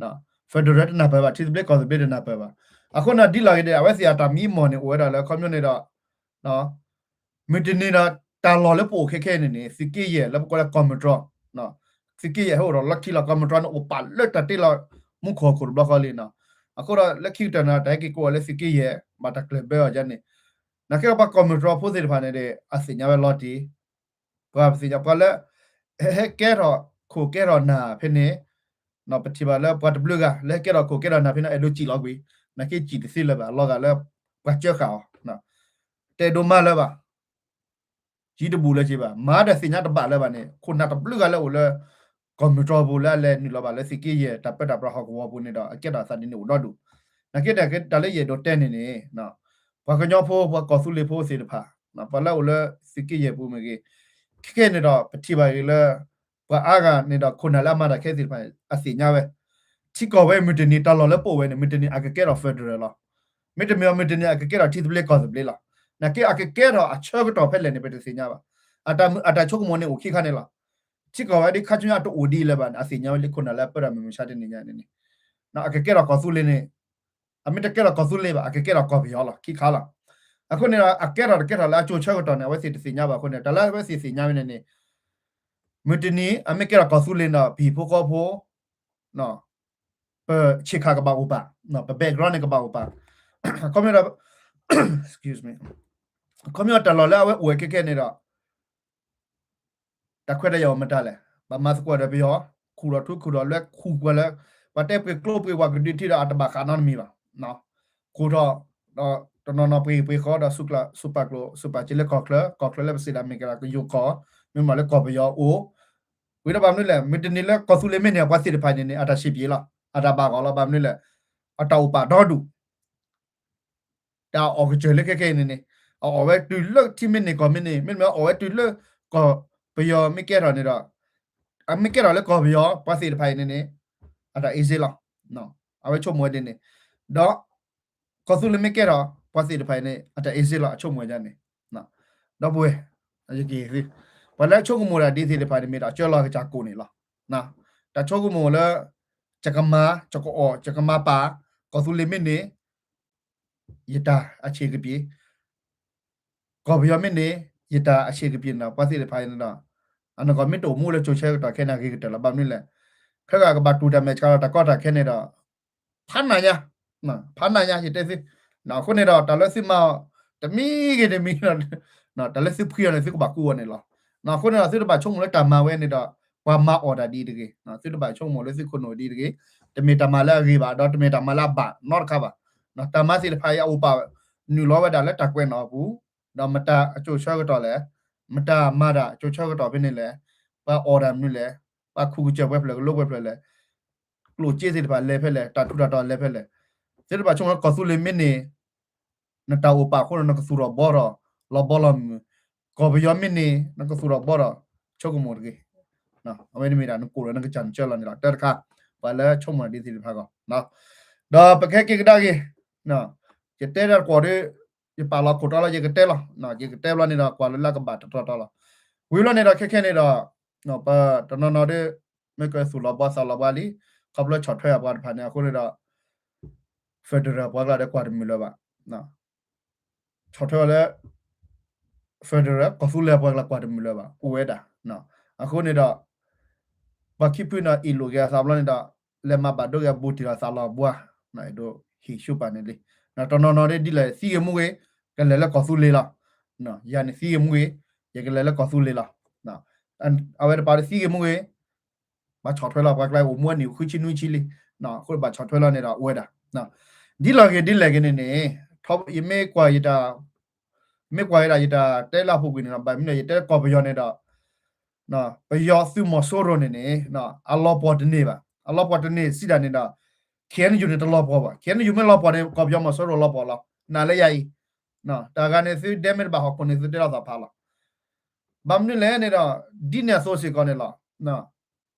federal တနၢ်ပၢၢ်ဘၣ် ထံသဘျ့ကီၢ်သဘျ့တနၢ်ပၢၢ်ဘၣ်. အဃိန့ၣ်ဒ်လီၤဂ့ၤဒီး အဝဲသ့ၣ်အတၢ်မံမီၢ်န့ၣ် အိၣ်ဝဲဒၣ်လၢခီဖျိန့ၣ်ဒီး မုၢ်တနံၤဒီး တၢ်လီၢ်လၢပအိၣ်ခဲခဲအံၤန့ၣ်န့ၣ် သုးက့ယဲၢ်လၢပကိးလၢကီၢ်မုၢ်တြီၤ သုးက့ယဲၢ်ဟဲအိၣ်ဒီးလီထံလီၤ ကီၢ်မုၢ်တြီၤန့ၣ် အိၣ်ပာ်လၢတၢ်တ့လီၤ မူခိၣ်ဟီၣ်ခိၣ်တဘျီဃီလံနီၤ. အဃိဒီးလၢခံကတၢၢ်န့ၣ် တၢ်ဟဲက့ၤကိးဝဲလၢသုးက့ယဲၢ် ဘၣ်တၢ်ကျၢၢ်ဘၢအီၤယါန့ၣ် နာ်က့ဒီးပှၤကီၢ်မုၢ်တြီၤဖိသ့ၣ်တဖၣ်န့ၣ်ဒီး အသ့ၣ်ညါဝဲလီၤတံၢ် ပှၤပသ့ၣ်ညါ ပှၤလၢ ဟဲကဲထီၣ်ခိၣ်ကဲထီၣ်နၢ်ဖဲန့ၣ် ပထံၣ်ဘၣ်လၢပှၤတဘျုးဂၤ လၢဟဲကဲထီၣ်ခိၣ်ကဲထီၣ်နၢ်ဖဲန့ၣ် အဲၣ်ဒိးစံၣ်လီၤကွံာ် နာ်က့စံၣ်တသ့လၢၤဘၣ် အလီၤဂာ်လၢ ပှၤကၢဃာ်အီၤ တအဲၣ်ဒိးမၤလၢၤဘၣ် ယံၤတဘူၣ်လၢၤက့ၤဘၣ် မၤဒီးသ့ၣ်ညါတဘၣ်လၢၤဘၣ်န့ၣ် ခိၣ်နၢ်တဘျုးဂၤလၢအိၣ်လၢ ကီၢ်မုၢ်တြီၤပူၤလၢအလဲၤနုာ်လီၤဘၣ်လၢသုးက့ယဲၢ် တၢ်ပၢတၢ်ပြးဟီၣ်ကဝီၤပူၤန့ၣ်ဒီး အကဲထီၣ်အသးဒ်န့ၣ်အိၣ်ဒီဒူၣ်. နာ်က့ဒီးတၢ်လၢယအဲၣ်ဒိးတဲန့ၣ်န့ၣ် ပှၤကညီဖိ ပှၤကီၢ်သူလ့ၤဖိသ့ၣ်တဖၣ် ပှၤလၢအိၣ်လၢသုးက့ယဲၢ်ပူၤမ့ၢ်ဂ့ၤ ခဲခဲန့ၣ်ဒီး ပထံၣ်ဘၣ်ဂ့ၤလၢ ပှၤအါဂၤန့ၣ်ဒီး ခိၣ်နၢ်လၢအမၤတၢ်ခဲသ့ၣ်တဖၣ် အသ့ၣ်ညါဝဲ ထံကီၢ်ဝဲမုၢ်တနံၤ တၢ်လီၢ်လၢပအိၣ်ဝဲန့ၣ် မုၢ်တနံၤအကကဲထီၣ် federal လီၤ. မ့တမ့ၢ်အီၤ မုၢ်တနံၤအကကဲထီၣ်ထံသဘျ့ကီၢ်သဘျ့လီၤ. နာ်က့အကကဲထီၣ်အဆၢကတီၢ်ဖဲလဲၣ်န့ၣ် ပတသ့ၣ်ညါဘၣ်. အတၢ်ဆိကမိၣ်န့ၣ်အိၣ်ခံခါန့ၣ်လီၤ. ထံကီၢ်ဝဲဒၣ်ခါဆူညါတအိၣ်ဒ်လဲၣ်ဘၣ်န့ၣ် အသ့ၣ်ညါဝဲလၢခိၣ်နၢ်လၢအပၢတၢ်မုၢ်မုၢ်ဆါတနံၤညါန့ၣ်န့ၣ် အကကဲထီၣ်ကီၢ်သူလ့ၤန့ၣ် အမ့ၢ်တကဲထီၣ်ကီၢ်သူလ့ၤဘၣ် အကကဲထီၣ်ကီၢ်ပယီၤလီၤ ခံခါလီၤ. အဃိန့ၣ်ဒီး အကဲထီၣ်တကဲထီၣ်လၢအကၠိဆၢကတီၢ်န့ၣ် အဝဲသ့ၣ်တသ့ၣ်ညါဘၣ်အဃိန့ၣ် တၢ်လၢအဝဲသ့ၣ်သ့ၣ်ညါဝဲန့ၣ်န့ၣ် မုၢ်တနံၤ အမ့ၢ်ကဲထီၣ်ကီၢ်သူလ့ၤဒီး ပဟံၣ်ဖိဃီဖိ ပဆ့ၣ်ခၣ်ကဘၣ်အိၣ်ပာ်, ပ background န့ၣ်ကဘၣ်အိၣ်ပာ်, ခီဖျိ ခီဖျိတၢ်လီၢ်လၢအဝဲအိၣ်ဝဲခဲခဲန့ၣ်ဒီး တၢ်ခွဲးတၢ်ယာ်အိၣ်မတၤလဲၣ်, ဘၣ်မၤသကိးဒီးပယီၤ, ခူၣ်ထီၣ်ထူခူၣ်ထီၣ်လွဲခူၣ်ပှၤလၢ ပှၤတဲပှ့ၤကျိပှ့ၤဝဲကဒုးထံဒီးအတဘၣ်ဃးနီတမံၤဘၣ်, ခူၣ်ထီၣ် ဒီးတနီၤနီၤပှ့ၤပှ့ၤဃီဒီး စူးပာ်ကျိ စူးပာ်စ့လၢကီၢ်ချၢ, ကီၢ်ချၢလၢပစံးဒၣ်မ့ၢ်ကဲဒၣ်ကယိၤကီၢ်, မ့ၢ်မးလၢကီၢ်ပယီၤအိၣ်, ဝံၤဒီးဘၣ်မနုၤလဲၣ်, မုၢ်တနံၤလၢကီၢ်သူလ့ၤမ့ၢ်န့ၢ် ပှၤသ့ၣ်တဖၣ်န့ၣ်န့ၣ် အတၢ်ဆံးပျ့ၤလီၤ, အတၢ်ဘၣ်ဂီၢ်လီၤ, ဘၣ်မနုၤလဲၣ်, အတၢ်အိၣ်ပာ်ဒီဒူၣ် တၢ်အီၣ်ကစၢၢ်လၢခဲခဲအံၤန့ၣ်န့ၣ်, အအီၣ်ဝဲတုၤလၢထံမ့ၢ်န့ၢ်ကီၢ်မ့ၢ်န့ၢ်, မ့တမ့ၢ်အအီၣ်ဝဲတုၤလၢကီၢ်ပယီၤမ့ၢ်ကဲထီၣ်န့ၣ်ဒီး, အမ့ၢ်ကဲထီၣ်လၢကီၢ်ပယီၤ ပှၤသ့ၣ်တဖၣ်အံၤန့ၣ်န့ၣ်, အတၢ် easy လီၤ, အဝဲဆိကမိၣ်ဝဲဒ်န့ၣ်, ဒီး ကီၢ်သူလ့ၤမ့ၢ်ကဲထီၣ် ပှၤသ့ၣ်တဖၣ်အံၤန့ၣ် အတၢ် easy လီၤ အဆိကမိၣ်ဝဲဒ်န့ၣ်, ဒီပုၢ်ဝဲၢ်, ပှၤလၢအဆိကမိၣ်တၢ်ဒ်သ့ၣ်တဖၣ်န့ၣ် မ့ၢ်တၢ်ကၢလီၤကစၢ်ကိၣ်န့ၣ်လီၤ, တၢ်ဆိကမိၣ်လၢ ယကမၤ ယကအီၣ် ယကမၤပာ်, ကီၢ်သူလ့ၤမ့ၢ်န့ၢ် ယတၢ်အဆံးကပျ့ၤ, ကီၢ်ပယီၤမ့ၢ်န့ၢ် ယတၢ်အဆံးကပျ့ၤန့ၣ်ဒီး ပှၤသ့ၣ်တဖၣ်အံၤန့ၣ်ဒီး, အနီၢ်ကီၢ်မ့ၢ်တအိၣ်မူလၢကၠိဆၢကတီၢ်ခဲန့ၣ် အဂ့ၤကတၢၢ်လီၤ, ဘၣ်မနုၤလဲၣ်, ခဲဂၤကဘၣ်တူၢ်တၢ်မဲာ်ဆှးဒီးတၢ်ကီတၢ်ခဲန့ၣ်ဒီး ဖးနးညါ, ဖးနးညါ ယတဲသု, အဃိန့ၣ်ဒီး တၢ်လၢသုမၤအီၤ တမံၤဂ့ၤတမံၤဒီး, တၢ်လၢသုဖှံအီၤန့ၣ် သုကဘၣ်ကူအီၤန့ၣ်လီၤ, အဃိန့ၣ်ဒီး သုတဘၣ်ဆိကမိၣ်လၢတၢ်မၤဝဲန့ၣ်ဒီး ပှၤမၤအီၣ်တၢ်ဒ်အံၤတဂ့ၤ, သုတဘၣ်ဆိကမိၣ်လၢသုခိၣ်နူာ်ဒ်အံၤတဂ့ၤ, တမ့ၢ်တၢ်မၤလၢအဂ့ၤဘၣ် ဒီးတမ့ၢ်တၢ်မၤလၢအဘၣ်နီတခါဘၣ်, တၢ်မၤသ့ၣ်တဖၣ်အံၤအအိၣ်ပာ် နုာ်လီၤဝဲဒၣ်လၢတၢ်ကွဲးနီၣ်အပူၤ, ဒီးမတၤအကၠိဆၢကတီၢ်လဲၣ်, မတၤမၤတၢ်ကၠိဆၢကတီၢ်ဖဲန့ၣ်လဲၣ်, ပှၤအီၣ်တၢ်မနုၤလဲၣ်, ပှၤခူၣ်ကစၢၢ်ပှဲၤဖျၢၣ်ကလိပှဲၤဖျၢၣ်လဲၣ်, ကျိၣ်စ့သ့ၣ်တဖၣ်လဲၤဖဲလဲၣ်, တၢ်ထူးတၢ်တီၤလဲၤဖဲလဲၣ်, သုတဘၣ်ဆိကမိၣ်လၢကီၢ်သူလ့ၤမ့ၢ်န့ၢ် နတၢ်အိၣ်ပာ်အဃိဒီး နကသူၣ်ထီၣ်ဘှီထီၣ် လီၤဘီလီၤမုၢ်, ကီၢ်ပယီၤမ့ၢ်န့ၢ် နကသူၣ်ထီၣ်ဘှီထီၣ် ဆိကမိၣ်တဂ့ၤ, အဝဲန့ၣ်မ့ၢ်ဒၣ်နကိၣ်ဒီးနကစၢ်နကၢလီၤန့ၣ်လီၤ, တၢ်တခါ ပှၤလၢဆိကမိၣ်ဒ်သ့ၣ်တဖၣ်ဂီၢ်, ဒီးပကဟဲက့ၤကဒါက့ၤ, ယတဲတၢ်တကွီၢ်ဒီး ယပာ်လီၤခိၣ်တီလီၤ ယကတဲလီၤ, ယကတဲဘျီန့ၣ်ဒီး ကွၢ်လၢလၢကဘၣ်တတီတီလီၤ, ဝံၤဘျီန့ၣ်ဒီး ခဲခဲန့ၣ်ဒီး ပတနီၤနီၤဒီး မ့ၢ်ကသူၣ်လီၤဘှီသးလီၤဘှီလံ, ခီဖျိဆီၣ်ထွဲအပှၤတဖၣ်န့ၣ် အဃိန့ၣ်ဒီး federal ပှၤကျါဒီးကွၢ်တမုာ်လၢၤဘၣ်, ဆီၣ်ထွဲအီၤလၢ federal ကီၢ်သူလ့ၤပှၤကျါကွၢ်တမုာ်လၢၤဘၣ် အိၣ်ဝဲဒၣ်, အဃိန့ၣ်ဒီး ပှၤခံဖုန့ၣ် အ့ၣ်လိာ်က့ၤအသးဘျီန့ၣ်ဒီး လဲၤမၤဘၣ်ဒိက့ၤအဘူးတံၢ်ဒီးသးလီၤဘှီ, အဲၣ်ဒိးဟ့ၣ်ဆူၣ်ပာ်န့ၣ်လံ, တနီၤနီၤဒ်လဲၣ် သံဂ့ၤမူဂ့ၤ ကလဲၤလၢကီၢ်သူလ့ၤလီၤ, ယၤန့ၣ်သံဂ့ၤမူဂ့ၤ ယကလဲၤလၢကီၢ်သူလ့ၤလီၤ, အဝဲတပၤဒီးသံဂ့ၤမူဂ့ၤ ဘၣ်ဆီၣ်ထွဲလီၤ ပှၤကျါအိၣ်မူအနံၣ်ဃုဆံနွံဆံလံ, အဃိဘၣ်ဆီၣ်ထွဲလီၤန့ၣ်ဒီးအိၣ်ဝဲဒၣ်, ဒ်လီၤဂ့ၤဒ်လဲၣ်ဂ့ၤန့ၣ်န့ၣ် ယမ့ၢ်ကွၢ်ယတၢ် မ့ၢ်ကွၢ်ယဒၣ်ယတၢ်တဲလၢအပူၤကွံာ်န့ၣ်ဒီး ဘၣ်မနုၤလဲၣ် ယတဲကီၢ်ပယီၤန့ၣ်ဒီး ပယီၤသုးမီၤစိရိၤန့ၣ်န့ၣ် အလီၤပှီၢ်တန့ၢ်ဘၣ်. အလီၤပှီၢ်တန့ၢ်စံးဒၣ်န့ၣ်ဒီး KNU န့ၣ်တလီၤပှီၢ်ဘၣ်. KNU မ့ၢ်လီၤပှီၢ်န့ၣ် ကီၢ်ပယီၤမီၤစိရိၤလီၤပှီၢ်လီၤ. နာ်လၢယၤအံၤ တၢ်ဂၤန့ၣ် သုဒဲမ့ၢ်တဘၣ်ဟီၣ်ခိၣ်န့ၣ် သုတဲလီၤသးဖးလီၤ. ဘၣ်မနုၤလဲၣ်န့ၣ်ဒီး ဒ်န့ၣ်အသိးစ့ၢ်ကီးန့ၣ်လီၤ.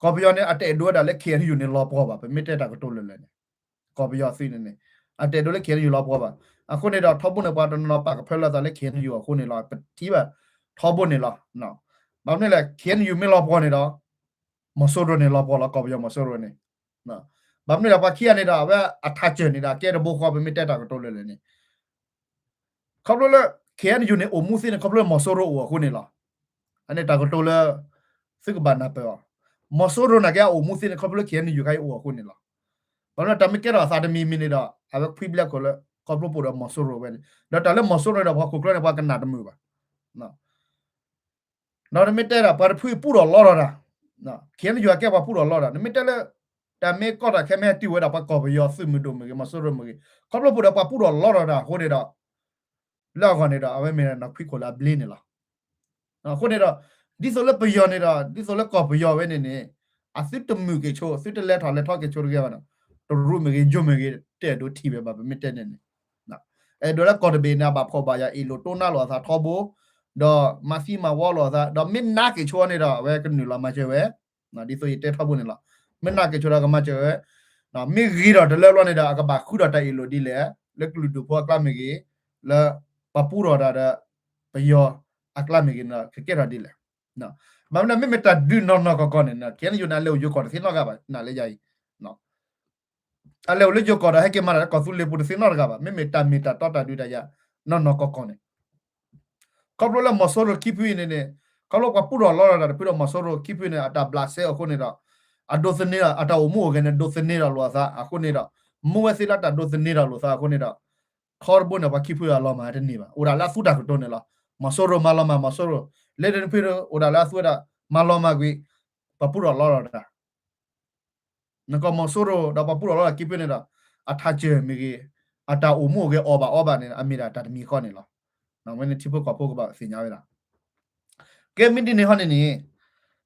ကီၢ်ပယီၤန့ၣ် အတအဲၣ်ဒိးဝဲဒၣ်လၢ KNU န့ၣ်လီၤပှီၢ်ဘၣ်. ပမ့ၢ်တဲတၢ်ကတိၤလၢာ်လၢာ်န့ၣ် ကီၢ်ပယီၤသုးန့ၣ်န့ၣ် အတအဲၣ်ဒိးလၢ KNU လီၤပှီၢ်ဘၣ်. အဃိန့ၣ်ဒီး ထီဘိန့ၣ် ပှၤတနီၤနီၤပာ်ကဖၢလၢသးလၢ KNU အဃိန့ၣ်လီၤ. ပထံၣ်ဘၣ်ထီဘိန့ၣ်လီၤ. ဘၣ်မနုၤလဲၣ် KNU မ့ၢ်လီၤပှီၢ်န့ၣ်ဒီး မီၤစိရိၤန့ၣ်လီၤပှီၢ်လီၤ. ကီၢ်ပယီၤမီၤစိရိၤန့ၣ် ဘၣ်မနုၤလဲၣ် ပှၤခံဂၤန့ၣ်ဒီး အဝဲအထးစၢၢ်န့ၣ်ဒီး အကဲတဘိဃီ ပမ့ၢ်တဲတၢ်ကတိၤလၢာ်လၢာ်န့ၣ် ခီဖျိလၢ KNU န့ၣ် အိၣ်မူသ့န့ၣ် ခီဖျိလၢမီၤစိရိၤအိၣ်အဃိန့ၣ်လီၤ. အန့ၣ်တၢ်ကတိၤလၢ သုကဘၣ်နၢ်ပၢၢ်အီၤ, မီၤစိရိၤနာ်က့အအိၣ်မူသ့န့ၣ် ခီဖျိလၢ KNU ခါအံၤအိၣ်အဃိန့ၣ်လီၤ. ဘၣ်မနုၤတၢ်မ့ၢ်ကဲထီၣ်အသးတမံၤမံၤန့ၣ်ဒီး အဝဲခွံဘျဲခိၣ်လၢ ခီဖျိပအိၣ်ဒီးမီၤစိရိၤဝဲန့ၣ် ဒီးတၢ်လၢမီၤစိရိၤဒီးပှၤခိၣ်ချၢန့ၣ် ပှၤကနၣ်တမုာ်ဘၣ်. ဒီးနမ့ၢ်တဲဒၣ် ပှၤတဖုပူထီၣ်လီထီၣ်တၢ်, KNU အကဲပှၤပူထီၣ်လီထီၣ်တၢ်, နမ့ၢ်တဲလၢ တၢ်မ့ၢ်ကီထီၣ်ခဲမ့ၢ်ဟဲတုၤဝဲဒၣ် ပှၤကီၢ်ပယီၤသုးမုၢ်ဒိၣ်မ့ၢ်ဂ့ၤ မီၤစိရိၤမ့ၢ်ဂ့ၤ ခီဖျိပအိၣ်ဒီးပှၤပူထီၣ်လီထီၣ်တၢ်အဃိန့ၣ်ဒီး လၢအဂီၢ်န့ၣ်ဒီး အဝဲမ့ၢ်ဒၣ်နီၢ်ခွံခိၣ်လၢအဘျ့န့ၣ်လီၤ. အဃိန့ၣ်ဒီး ဒ်သိးလၢပယီၤန့ၣ်ဒီး ဒ်သိးလၢကီၢ်ပယီၤဝဲန့ၣ်န့ၣ် အသုတမုာ်က့ၤဆိ သုတလဲၤထီၣ်လဲၤထီက့ၤဆိတဂ့ၤဘၣ်ဒီး တရူးမ့ၢ်ဂ့ၤ ယိၤမ့ၢ်ဂ့ၤ တအဲၣ်ဒိးထံၣ်ဝဲဘၣ် ပမ့ၢ်တဲန့ၣ်န့ၣ် အဲၣ်ဒိးလၢကီၢ်တဘ့ၣ်န့ၣ် အဘၣ်ဖှီၣ်ဘၣ်ယာ် အ့ၣ်လိာ်တိနါလိာ်အသးထီဘိ, ဒီးမၤသံမၤဝီလိာ်အသး ဒီးမ့ၢ်နာ်က့ၤဆိန့ၣ်ဒီး အဝဲကနုာ်လီၤမၤစၢၤဝဲ, ဒ်သိးယတဲထီဘိန့ၣ်လီၤ. မ့ၢ်နာ်က့ၤဆိဒီးကမၤစၢၤဝဲ, မ့ၢ်ဂ့ၤဒီးတလၢဘျီန့ၣ်ဒီး အကဘၣ်ဃုဒီးတၢ်အ့ၣ်လိာ်ဒ်လဲၣ်, လၢကလုာ်ဒူၣ်ဖိအကျါမ့ၢ်ဂ့ၤ, လၢပှၤပူထီၣ်တၢ်ဒီး ပယီၤအကျါမ့ၢ်ဂ့ၤန့ၣ်ဒီး ကကဲထီၣ်ဒ်လဲၣ်. ဘၣ်မနုၤ မ့မ့ၢ်တၢ်ဒုးနီၢ်နီၢ်ကီၢ်ကီၢ်န့ၣ် KNU န့ၣ် အလဲၤအိၣ်ယိၤကီၢ်တသ့နီတဂၤဘၣ် နာ်လၢယၤအံၤ အလဲၤအိၣ်လၢယိၤကီၢ်ဒီး ဟဲက့ၤမၤတၢ်လၢကီၢ်သူလ့ၤပူၤတသ့နီတဂၤဘၣ်. မ့မ့ၢ်တၢ်မ့ၢ်တၢ်တီတၢ်ဒုးတၢ်ယၤ နီၢ်နီၢ်ကီၢ်ကီၢ်န့ၣ် ခီဖျိလၢမီၤစိရိၤခံဖုအံၤန့ၣ်န့ၣ် ခီဖျိပှၤပူထီၣ်လီထီၣ်တၢ်တဖုဒီးမီၤစိရိၤခံဖုန့ၣ် အတၢ်ဘျးစဲအဃိန့ၣ်ဒီး အဒိးသန့ၤဒီး အတၢ်အိၣ်မူအိၣ်ဂဲၤန့ၣ် ဒိးသန့ၤဒီးလိာ်အသးအဃိန့ၣ်ဒီး မ့ၢ်ဝဲသ့လၢတၢ်ဒိးသန့ၤဒီးလိာ်သးအဃိန့ၣ်ဒီး ထီတဘိန့ၣ် ပှၤခံဖုအလီၤမၢ်တန့ၢ်ဘၣ်. အိၣ်ဒၣ်လၢအသူတၢ်ကတိၤန့ၣ်လီၤ. မီၤစိရိၤမၤလီၤမၢ်မီၤစိရိၤ, လၢတနဖုအိၣ်ဒၣ်လၢအသူဝဲဒၣ် မၤလီၤမၢ်ကွံာ် ပှၤပူထီၣ်လီထီၣ်တၢ် နကီၢ်မီၤစိရိၤဒီးပှၤပူထီၣ်လီထီၣ်ခံဖုန့ၣ်ဒီး အထးစၢၢ်မ့ၢ်ဂ့ၤ, အတၢ်အိၣ်မူအိၣ်ဂဲၤအီၣ်ဘၣ်အီဘၣ်န့ၣ် အမ့ၢ်ဒၣ်တၢ်တမံၤဃီန့ၣ်လီၤ. ဝဲန့ၣ်ထံဖိကီၢ်ဖိကဘၣ်သ့ၣ်ညါဝဲဒၣ်. ကဲမ့ၢ်ဒ်န့ၣ်ဟီန့ၣ်န့ၣ်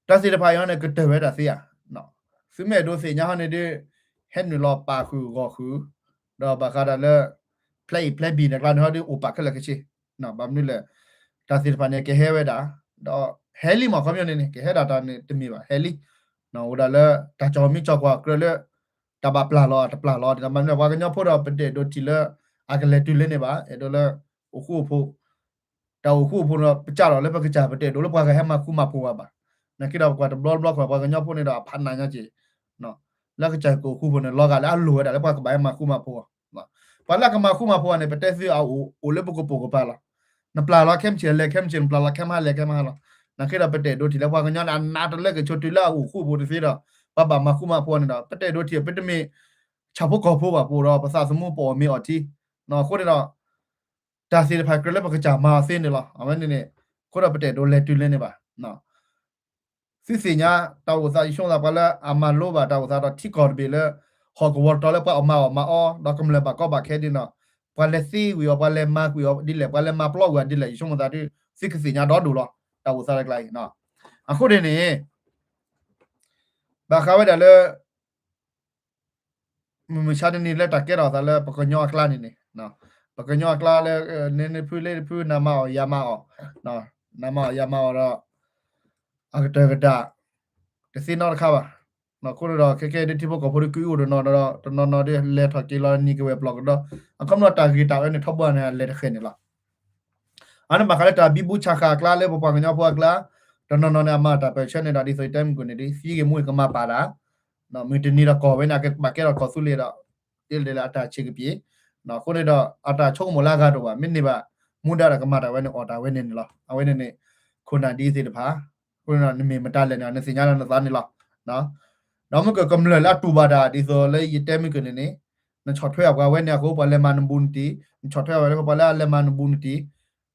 တၢ်သ့ၣ်တဖၣ်အံၤဟီန့ၣ် ကတၢၢ်ဝဲဒၣ်သ့ဧါ. သုမ့ၢ်အဲၣ်ဒိးသ့ၣ်ညါဟီန့ၣ်ဒီး ဟဲနုာ်လီၤပာ်ဃုာ်ဂီၢ်ဃုာ်, ဒီးဘၣ်ဃးဒၣ်လၢ plan A plan B န့ၣ်ကျါန့ၣ်ဟီဒီး အိၣ်ပာ်ခဲလၢာ်ခဲဆ့. ဘၣ်မနုၤလဲၣ်, တၢ်သ့ၣ်တဖၣ်န့ၣ် ကဟဲဝဲဒၣ်, ဒီးဟဲလံမး ခီပညီန့ၣ်န့ၣ် ကဟဲဒၣ်တၢ်န့ၣ်တမ့ၢ်ဘၣ် ဟဲလံ. အိၣ်ဒၣ်လၢတၢ်ကၠီမံကၠီကွၢ်ကြၢးလၢ တၢ်ဘၣ်ပျၢ်လီၤတပျၢ်လီၤန့ၣ် ဘၣ်မနုၤလဲၣ် ပှၤကညီဖိဒီး ပတအဲၣ်ဒိးထံၣ်လၢ အကလဲၤတုၤလၢန့ၣ်ဘၣ်. အဲၣ်ဒိးလၢ အိၣ်ဃူအိၣ်ဖိး တၢ်အိၣ်ဃူအိၣ်ဖိးန့ၣ် ပကးထီၣ်လၢပကစၢ် ပတအဲၣ်ဒိးလၢပှၤကဟဲမၤဃူမၤဖိးဝဲဘၣ်. နာ်က့ဒီးပကွၢ်တဘျီဘျီခွါ ပှၤကညီဖိန့ၣ်ဒီး အဖးနးညါက့ၤ လၢကစၢ်ကအိၣ်ဃူဖိးန့ၣ် လီၤဂာ်လၢအလိၣ်ဝဲဒၣ်လၢပှၤကဘၣ်ဟဲမၤဃူမၤဖိးအီၤ. ပှၤလၢအကမၤဃူမၤဖိးအီၤန့ၣ် ပတဲသုအအိၣ် အိၣ်လၢပကပိာ်ကပၤလီၤ. နပျၢ်လီၤခဲမုၢ်ဆ့ၣ်လဲၤခဲမုၢ်ဆ့ၣ် နပျၢ်လီၤခဲမုၢ်ဟါလဲၤခဲမုၢ်ဟါလီၤ. နာ်က့ဒီးပတအဲၣ်ဒိးထံၣ်လၢပှၤကညီန့ၣ် အနးတလၢကဆိးတုၤလၢအအိၣ်ဃူအိၣ်ဖိးတသ့ဒီး ပှၤဘၣ်မၤဃူမၤဖိးအီၤန့ၣ်ဒီး ပတအဲၣ်ဒိးထံၣ် ပတမ့ၢ် ဆၣ်ဖိကီၢ်ဖိးဘၣ် ပအိၣ်ဒီးပသးသမူပအီၣ်မ့ၤအီထံ အဃိန့ၣ်ဒီး တၢ်သ့ၣ်တဖၣ်ကြၢးလၢပကစၢ်မၤအီၤသ့န့ၣ်လီၤ. အဝဲန့ၣ်န့ၣ် အဃိဒီးပတအဲၣ်ဒိးလဲၤတုၤလၢန့ၣ်ဘၣ်. သုသ့ၣ်ညါတၢ်အိၣ်သး ယဆိကမိၣ်သး ပှၤလၢအမၤလိဘၣ်တၢ်အိၣ်သးဒီးထံကီၢ်တဘ့ၣ်လၢ ဟီၣ်ကဝီၤတတီၤလၢပှၤအီၣ်မၤအီၣ်မၤအီ ဒီးကမျၢၢ်ဘၣ်ကီဘၣ်ခဲဒ်န့ၣ် ပှၤလဲၤသ့ကွံာ်အီၤ ပှၤလဲၤမၤကွံာ်အီၤဒ်လဲၣ် ပှၤလဲၤမၤပျီကွံာ်အီၤဒ်လဲၣ် ယဆိကမိၣ်သးဒ် သုကသ့ၣ်ညါဒီဒိၣ်လီၤ တၢ်အိၣ်သးတကျါအံၤ. အဃိန့ၣ်န့ၣ် ဘၣ်ဃးဝဲဒၣ်လၢ မုၢ်မဆါတနံၤလၢတၢ်ကဲထီၣ်သးလၢပကညီအကျါန့ၣ်န့ၣ်, ပကညီအကျါလၢ နဖုလ့တဖု နမၤအီၣ်ယမၤအီၣ်, နမၤအီၣ်ယမၤအီၣ်ဒီး အကတၢၢ်ကတၢၢ် တသ့နီတခါဘၣ်. အဃိန့ၣ်ဒီးခဲကဲဒ်ထံဖိကီၢ်ဖိဒ်ကအုအိၣ်တနီၤဒီး တနီၤနီၤဒ်လဲၤထီၣ်က့ၤလီၤနံၤကဝဲၢ်ပျီၢ်ကဒီး အခီပညီတၢ်ဂ့ၢ်တၢ်အၢန့ၣ် ထီဘိန့ၣ် အလဲၤတဃဲၤန့ၣ်လီၤ. အန့ၣ်ဘၣ်ဃးလၢတၢ်ဘံဘူဆးဃာ်အကျါလၢပပှၤကညီဖိအကျါ, တနီၤနီၤန့ၣ် အမၤတၢ်ပၢၢ်ဆၢန့ၣ်ဒီး ဒ်သိးယတဲမုၢ်ကန့ၣ်ဒ် သံဂ့ၤမူဂ့ၤကမၤပာ်တၢ်, မုၢ်တနံၤဒီးကီၢ်ဝဲန့ၣ် အကဘၣ်ကဲထီၣ်ကီၢ်သူလ့ၤဒီး တ့လီၤလၢအတၢ်ဆံးကပံာ်, အဃိန့ၣ်ဒီး အတၢ်ဆိကမိၣ်လၢအဂၤတအိၣ်ဘၣ် မ့ၢ်န့ၢ်ဘၣ် မူဒါဒီးကမၤတၢ်ဝဲန့ၣ် အီၣ်တၢ်ဝဲန့ၣ်န့ၣ်လီၤ. အဝဲန့ၣ်န့ၣ် ခိၣ်နၢ်ဒ်သ့ၣ်တဖၣ်, အဃိန့ၣ်ဒီး နမ့ၢ်မတၤလဲၣ်န့ၣ် နသ့ၣ်ညါလၢနသးန့ၣ်လီၤ. ဒီးမ့ၢ်ကကမျၢၢ်လၢအတူၢ်ဘၣ်တၢ် ဒ်သိးလၢယတဲမုၢ်ကန့ၣ်န့ၣ်, နဆီၣ်ထွဲအပှၤဝဲန့ၣ်အဃိ ပှၤလဲၤမၤနဘူးနတံၢ်, နဆီၣ်ထွဲအဝဲလၢပှၤလၢအလဲၤမၤနဘူးနတံၢ်,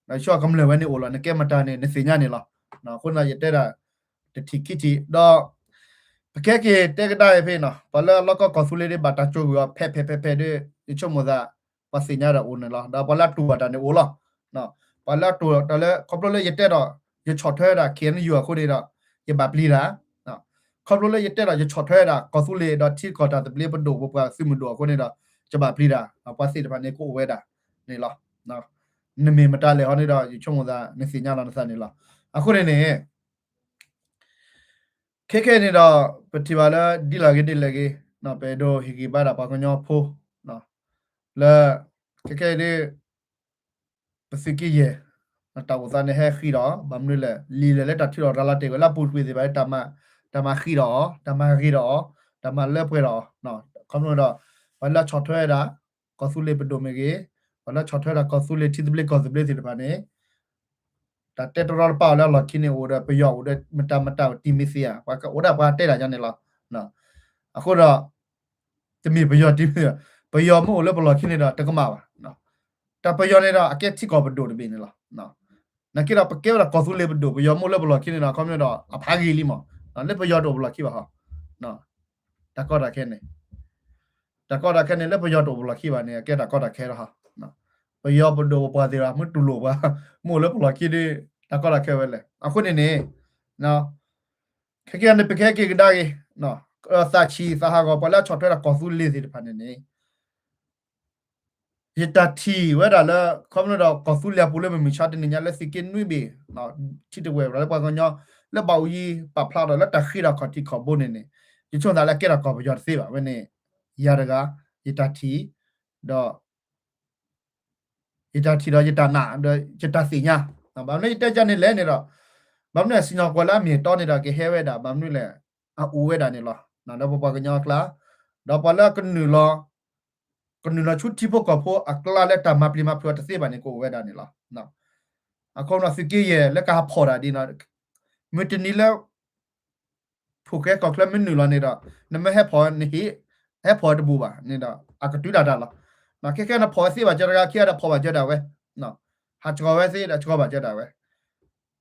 ဒီးဆိကမျၢၢ်ဝဲန့ၣ်အိၣ်လီၤ နကဲမတၤန့ၣ် နသ့ၣ်ညါန့ၣ်လီၤ. အဃိန့ၣ်ဒီးယတဲဒၣ် တထံၣ်ခံထံၣ်ဒီး ပကဲက့ၤတဲကဒါအံၤဖဲနီၤ ပှၤလၢအလီၢ်ကီၢ်ကီၢ်သူလ့ၤဒ်ဘၣ်တၢ်ကၠိဂုာ်အီၤ ဖဲးဖဲးဖဲးဖဲးဒီး ယဆိကမိၣ်သး ပှၤသ့ၣ်ညါဒီးအိၣ်န့ၣ်လီၤ. ဒီးပှၤလၢအတိၢ်ဘၣ်တၢ်န့ၣ်အိၣ်လီၤ. ပှၤလၢအတိၢ်တၢ်လၢ ခီဖျိလၢယတဲဒီး ယဆီၣ်ထွဲဒၣ် ခ့ၣ်အဲၣ်ယူၣ် အဃိန့ၣ်ဒီး ယဘၣ်ပျံၤတၢ်, ခီဖျိလၢယတဲဒီး ယဆီၣ်ထွဲဒၣ် ကီၢ်သူလ့ၤဒီးထံကီၢ်တၢ်သဘျ့ပဒိၣ်ပပှၤသုးမုၢ်ဒိၣ်အဃိန့ၣ်ဒီး ယဘၣ်ပျံၤတၢ်, ပှၤသ့ၣ်တဖၣ်န့ၣ် ကအိၣ်ဝဲဒၣ်န့ၣ်လီၤ. နမ့ၢ်မတၤလဲၣ်ဟီန့ၣ်ဒီး ယဆိကမိၣ်သး နသ့ၣ်ညါလီၤနသးန့ၣ်လီၤ. အဃိန့ၣ်န့ၣ် ခဲခဲအံၤန့ၣ်ဒီး ပထံၣ်ဘၣ်လၢ ဒ်လဲၣ်ဂ့ၤဒ်လဲၣ်ဂ့ၤ ပအဲၣ်ဒိးဟ့ၣ်ဂံၢ်ဘါဒၣ်ပှၤကညီဖိ လၢ ခဲခဲအံၤဒ် ပသုးက့ယဲၢ် တၢ်အိၣ်သးန့ၣ်ဟဲဃံဒီး ဘၣ်မနုၤလဲၣ် လံာ်လဲၢ်လၢတၢ်ထုးထီၣ်ရၤလီၤတ့ၢ်ဝဲလၢအပူၤကွံာ်သ့ၣ်တဖၣ် တၢ်မၤဃံဒီးအီၤ တၢ်မၤဂ့ၤဒီးအီၤ တၢ်မၤလၢပှဲၤဒီးအီၤ, ခီဖျိဒီး ပှၤလၢဆီၣ်ထွဲဒၣ် ကီၢ်သူလ့ၤပဒိၣ်မ့ၢ်ဂ့ၤ, ပှၤလၢဆီၣ်ထွဲဒၣ်ကီၢ်သူလ့ၤထံသဘျ့ကီၢ်သဘျ့သ့ၣ်တဖၣ်န့ၣ် တၢ်တဲတရီတပါအီၤလၢအလီၢ်ခံန့ၣ် အိၣ်ဒီးပယီၤအိၣ်ဒီး မတၤမတၤတံၤမ့ၢ်သ့ဧါ, ပှၤကအိၣ်ဒၣ်ပှၤတဲတၢ်ယါန့ၣ်လီၤ. အဃိဒီး တမ့ၢ်ပယီၤတံၤမ့ၢ် ပယီၤမ့ၢ်အိၣ်လၢပလီၢ်ခံန့ၣ်ဒီး တကမၣ်ဘၣ်. တၢ်ပယီၤန့ၣ်ဒီး အကဲထံကီၢ်ပဒိၣ်တဘ့ၣ်န့ၣ်လီၤ. နာ်က့ဒီး ပကဲဝဲဒၣ်ကီၢ်သူလ့ၤပဒိၣ် ပယီၤမ့ၢ်အိၣ်လၢပလီၢ်ခံန့ၣ်ဒီး ခီဖျိဒီး အဖးဂ့ၤလံမး, လၢပယီၤတအိၣ်ပလီၢ်ခံဘၣ်ဟီ တၢ်ကီတၢ်ခဲန့ၣ် တၢ်ကီတၢ်ခဲန့ၣ် လၢပယီၤတအိၣ်ပလီၢ်ခံဘၣ်န့ၣ် အကဲတၢ်ကီတၢ်ခဲလီၤဟီ. ပယီၤပဒိၣ်ပပှၢ်သ့ၣ်တဖၣ် မ့ၢ်တူၢ်လိာ်ပှၤ မ့ၢ်အိၣ်လၢပလီၢ်ခံဒီး တၢ်ကီတၢ်ခဲဝဲလဲၣ်. အဃိန့ၣ်န့ၣ် ခဲကနံၣ်အံၤန့ၣ် ပကဟဲက့ၤကဒါက့ၤ သးဆံးသးဟးဂီၤ ပှၤလၢအဆီၣ်ထွဲဒၣ်ကီၢ်သူလ့ၤသ့ၣ်တဖၣ်န့ၣ်န့ၣ် ယတၢ်ထံၣ်ဝဲဒၣ်လၢ ခီဖျိဒီးကီၢ်သူလ့ၤအပူၤလၢမုၢ်မဆါတနံၤညါလၢသုးက့နွံဘ့ၣ် ထံတဝဲၢ်လၢပှၤကညီ လၢဘၣ်အူယံၤပာ်ဖျါဒီးလၢတၢ်ဃ့ထီၣ်ခီၣ်ထံးခီၣ်ဘိန့ၣ်န့ၣ် ယဆိကမိၣ်သးလၢအကဲထီၣ်ကီၢ်ပယီၤတသ့ဘၣ်ဝဲန့ၣ် ယၤတဂၤ ယတၢ်ထံၣ် ဒီး ယတၢ်ထံၣ်ဒီးယတၢ်နာ် ဒီးယတၢ်သ့ၣ်ညါ ဘၣ်မနုၤယတဲဒ်န့ၣ်လဲၣ်န့ၣ်ဒီး ဘၣ်မနုၤစံၣ်ညီၣ်ကွီၢ်လၢအမ့ၢ်အတီန့ၣ်ဒီး ကဟဲဝဲဒၣ် ဘၣ်မနုၤလဲၣ် အအိၣ်ဝဲဒၣ်န့ၣ်လီၤ. ဒီးပပှၤကညီအကျါ ဒီးပှၤလၢကနုာ်လီၤ ကနုာ်လီၤဆူထံဖိကီၢ်ဖိအကျါလၢတၢ်မၤပျံၤမၤဖုးအီၤတသ့ဘၣ်န့ၣ် ကအိၣ်ဝဲဒၣ်န့ၣ်လီၤ. အဃိန့ၣ်သုးက့ယဲၢ်လၢကဟးဖီၣ်တၢ်ဒ်န့ၣ် မုၢ်တနံၤလၢ ဖိၣ်ဃဲကီၢ်ချၢမ့ၢ်နုာ်လီၤန့ၣ်ဒီး နမ့ၢ်ဟဲဖီၣ်နဟ့ၣ် ဟဲဖီၣ်တဘူၣ်ဘၣ်န့ၣ်ဒီး အကတုၤဒၣ်တၢ်လီၤ. ခဲခဲနဖီၣ်ဝဲသ့ဘၣ်ကၢတဂၤခံဂၤဒီးဖီၣ်ဘၣ်ကၢဒၣ်ဝဲ ဟးဆှီၤဝဲသ့ဒီးဆှီၤဘၣ်ကၢဒၣ်ဝဲ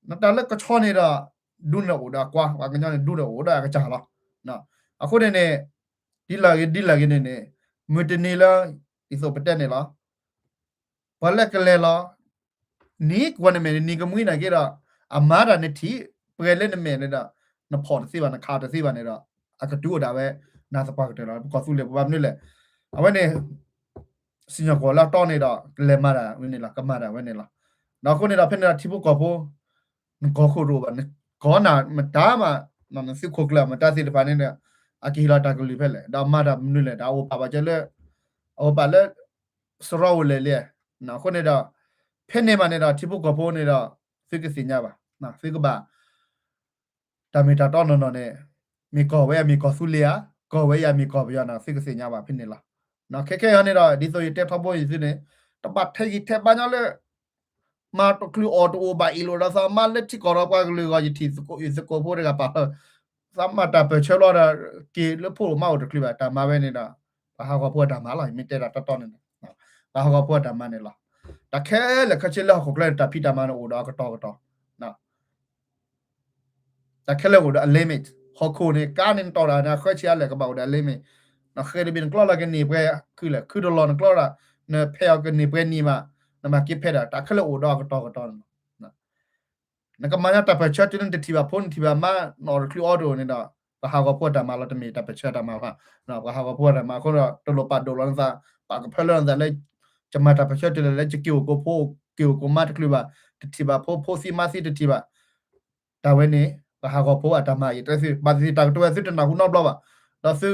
နတၢ်လၢကဆီန့ၣ်ဒီး ဒူန့ၣ်အိၣ်ဒီးအကွါ ပှၤကညီန့ၣ်ဒူဒီးအိၣ်ဒီးအကစၢ်လီၤ. အဃိန့ၣ်န့ၣ် ဒ်လဲၣ်ဂ့ၤဒ်လဲၣ်ဂ့ၤန့ၣ်န့ၣ် မုၢ်တနံၤလၢ ဒ်သိးပတဲန့ၣ်လီၤ ပှၤလၢကလဲၤလီၤ နံၤကဝီၤနမဲာ်နံၤကမှံနာ်က့ဒီး အမၤတၢ်နထံၣ် ပှဲၤလၢနမဲာ်န့ၣ်ဒီး နဖီၣ်တသ့ဘၣ် နခးတသ့ဘၣ်န့ၣ်ဒီး အကတုၤအိၣ်ဒၣ်ဝဲ နၤသပှၢ်ကတၢၢ်လီၤ ပကီၢ်သူလ့ၤပဘၣ်မနုၤလဲၣ်. အဝဲန့ၣ် စံၣ်ညီၣ်ကွီၢ်လၢအတီန့ၣ်ဒီး ကလဲၤမၤတၢ်ဝဲန့ၣ်လီၤ ကမၤတၢ်ဝဲန့ၣ်လီၤ. ဒီးအဃိန့ၣ်ဒီး ဖဲန့ၣ်ဒီးထံဖိကီၢ်ဖိ နကီၢ်ခိၣ်တအိၣ်ဘၣ် နကီၢ်နၤမတၤမး နသုးခိၣ်ကျၢၢ်မတၤသ့ၣ်တဖၣ်န့ၣ်ဒီး အကဟ့ၣ်လီၤတၢ်ကလုၢ်ဖဲလဲၣ် ဒီးအမၤတၢ်မနုၤလဲၣ် ဒီးအအိၣ်ပာ်ဘၣ်ကၢလၢ အအိၣ်ပာ်လၢ စရီအိၣ်လဲၣ်လဲၣ်. အဃိန့ၣ်ဒီး ဖဲန့ၣ်ဘၣ်န့ၣ်ဒီး ထံဖိကီၢ်ဖိန့ၣ်ဒီး သုကသ့ၣ်ညါဘၣ် သုကဘၣ် တၢ်မ့ၢ်တၢ်တီနီၢ်နီၢ်န့ၣ် မ့ၢ်ကီၢ်ဝဲအမ့ၢ်ကီၢ်သူလ့ၤဧါ ကီၢ်ဝဲအမ့ၢ်ကီၢ်ပယီၤန့ၣ် သုကသ့ၣ်ညါဘၣ်ဖဲန့ၣ်လီၤ. ခဲခဲအံၤန့ၣ်ဒီး ဒ်သိးယတဲထီဘိယသုန့ၣ် တဘၣ်ထဲယံၤထဲဘါညီလၢ မၤတချုးအီၣ်တအိၣ်ဘၣ်အ့ၣ်လိာ်ဒီး သးမါလၢထံကီၢ်ဒီးပှၤကလုာ်ဂီၢ် ယထံၣ်သကိးအုၣ်သကိးဖိတဂၤပာ်လီၤ သးမၤတၢ်ပၢၢ်ဆၢလီၤဒီး က့ၤလၢဖိမါအိၣ်တချုးဘၣ် တၢ်မၤဝဲန့ၣ်ဒီး ပှၤဟးဂီၤဖိအတၢ်မၤလီၤ ယမ့ၢ်တဲဒၣ်တီတီန့ၣ် ပှၤဟးဂီၤဖိအတၢ်မၤန့ၣ်လီၤ. တၢ်ခဲလၢာ်ခဲဆ့လၢဟီၣ်ခိၣ်ချၢန့ၣ် တၢ်ဖံးတၢ်မၤန့ၣ်အိၣ်ဒီးအကတီၢ်ကတီၢ် တၢ်ခဲလၢာ်အိၣ်ဒီးအ limit ဟီၣ်ခိၣ်န့ၣ် ကါန့ၣ်နတီၢ်တၢ်န့ၣ် အဃၢဆံးအါလဲၣ် ကဘၣ်အိၣ်ဒီးအ limit နဃဲၤတဘ့ၣ်နကျီလီၤကန့ၢ်ပှဲၤခုလၢာ် ခုတလီၢ်နကျီတၢ် နဖဲးအီၤကန့ၢ်ပှဲၤနံၣ်ဘၣ် နဘၣ်က့ၤဖဲးတၢ် တၢ်ခဲလၢာ်အိၣ်ဒီးအကတီၢ်ကတီၢ်န့ၣ်လီၤ. နကမၤညါတၢ်ပၢၢ်ဆၢတုၤလၢနတထံၣ်ဘၣ်ဖိ နထံၣ်ဘၣ်မါ နအီၣ်တချုးအီတအိၣ်န့ၣ်ဒီး ပှၤဟးဂီၤဖိအတၢ်မၤလီၤ တမ့ၢ်တၢ်ပၢၢ်ဆၢတၢ်မၤဘၣ်. ပှၤဟးဂီၤဖိအတၢ်မၤအဃိဒီး တလိၣ်ပာ်ဒိၣ်လီၤနသး ပာ်ကဖၢလၢနသးလၢ ယမၤတၢ်ပၢၢ်ဆၢတုၤလၢ်လၢယက့ၤအိၣ်ကိးဖိ က့ၤအိၣ်ကိးမါတချုးဘၣ် တထံၣ်ဘၣ်ဖိ ဖိသံမါသံတထံၣ်ဘၣ် တၢ်ဝဲန့ၣ် ပှၤဟးဂီၤဖိအတၢ်မၤအံၤ တၢ်သ့ၣ် ဘၣ်သ့ၣ်သ့ၣ်တၢ်ကတိၤဝဲသုတနၢ်ဟူနီတဘျီဘၣ်. ဒီးသု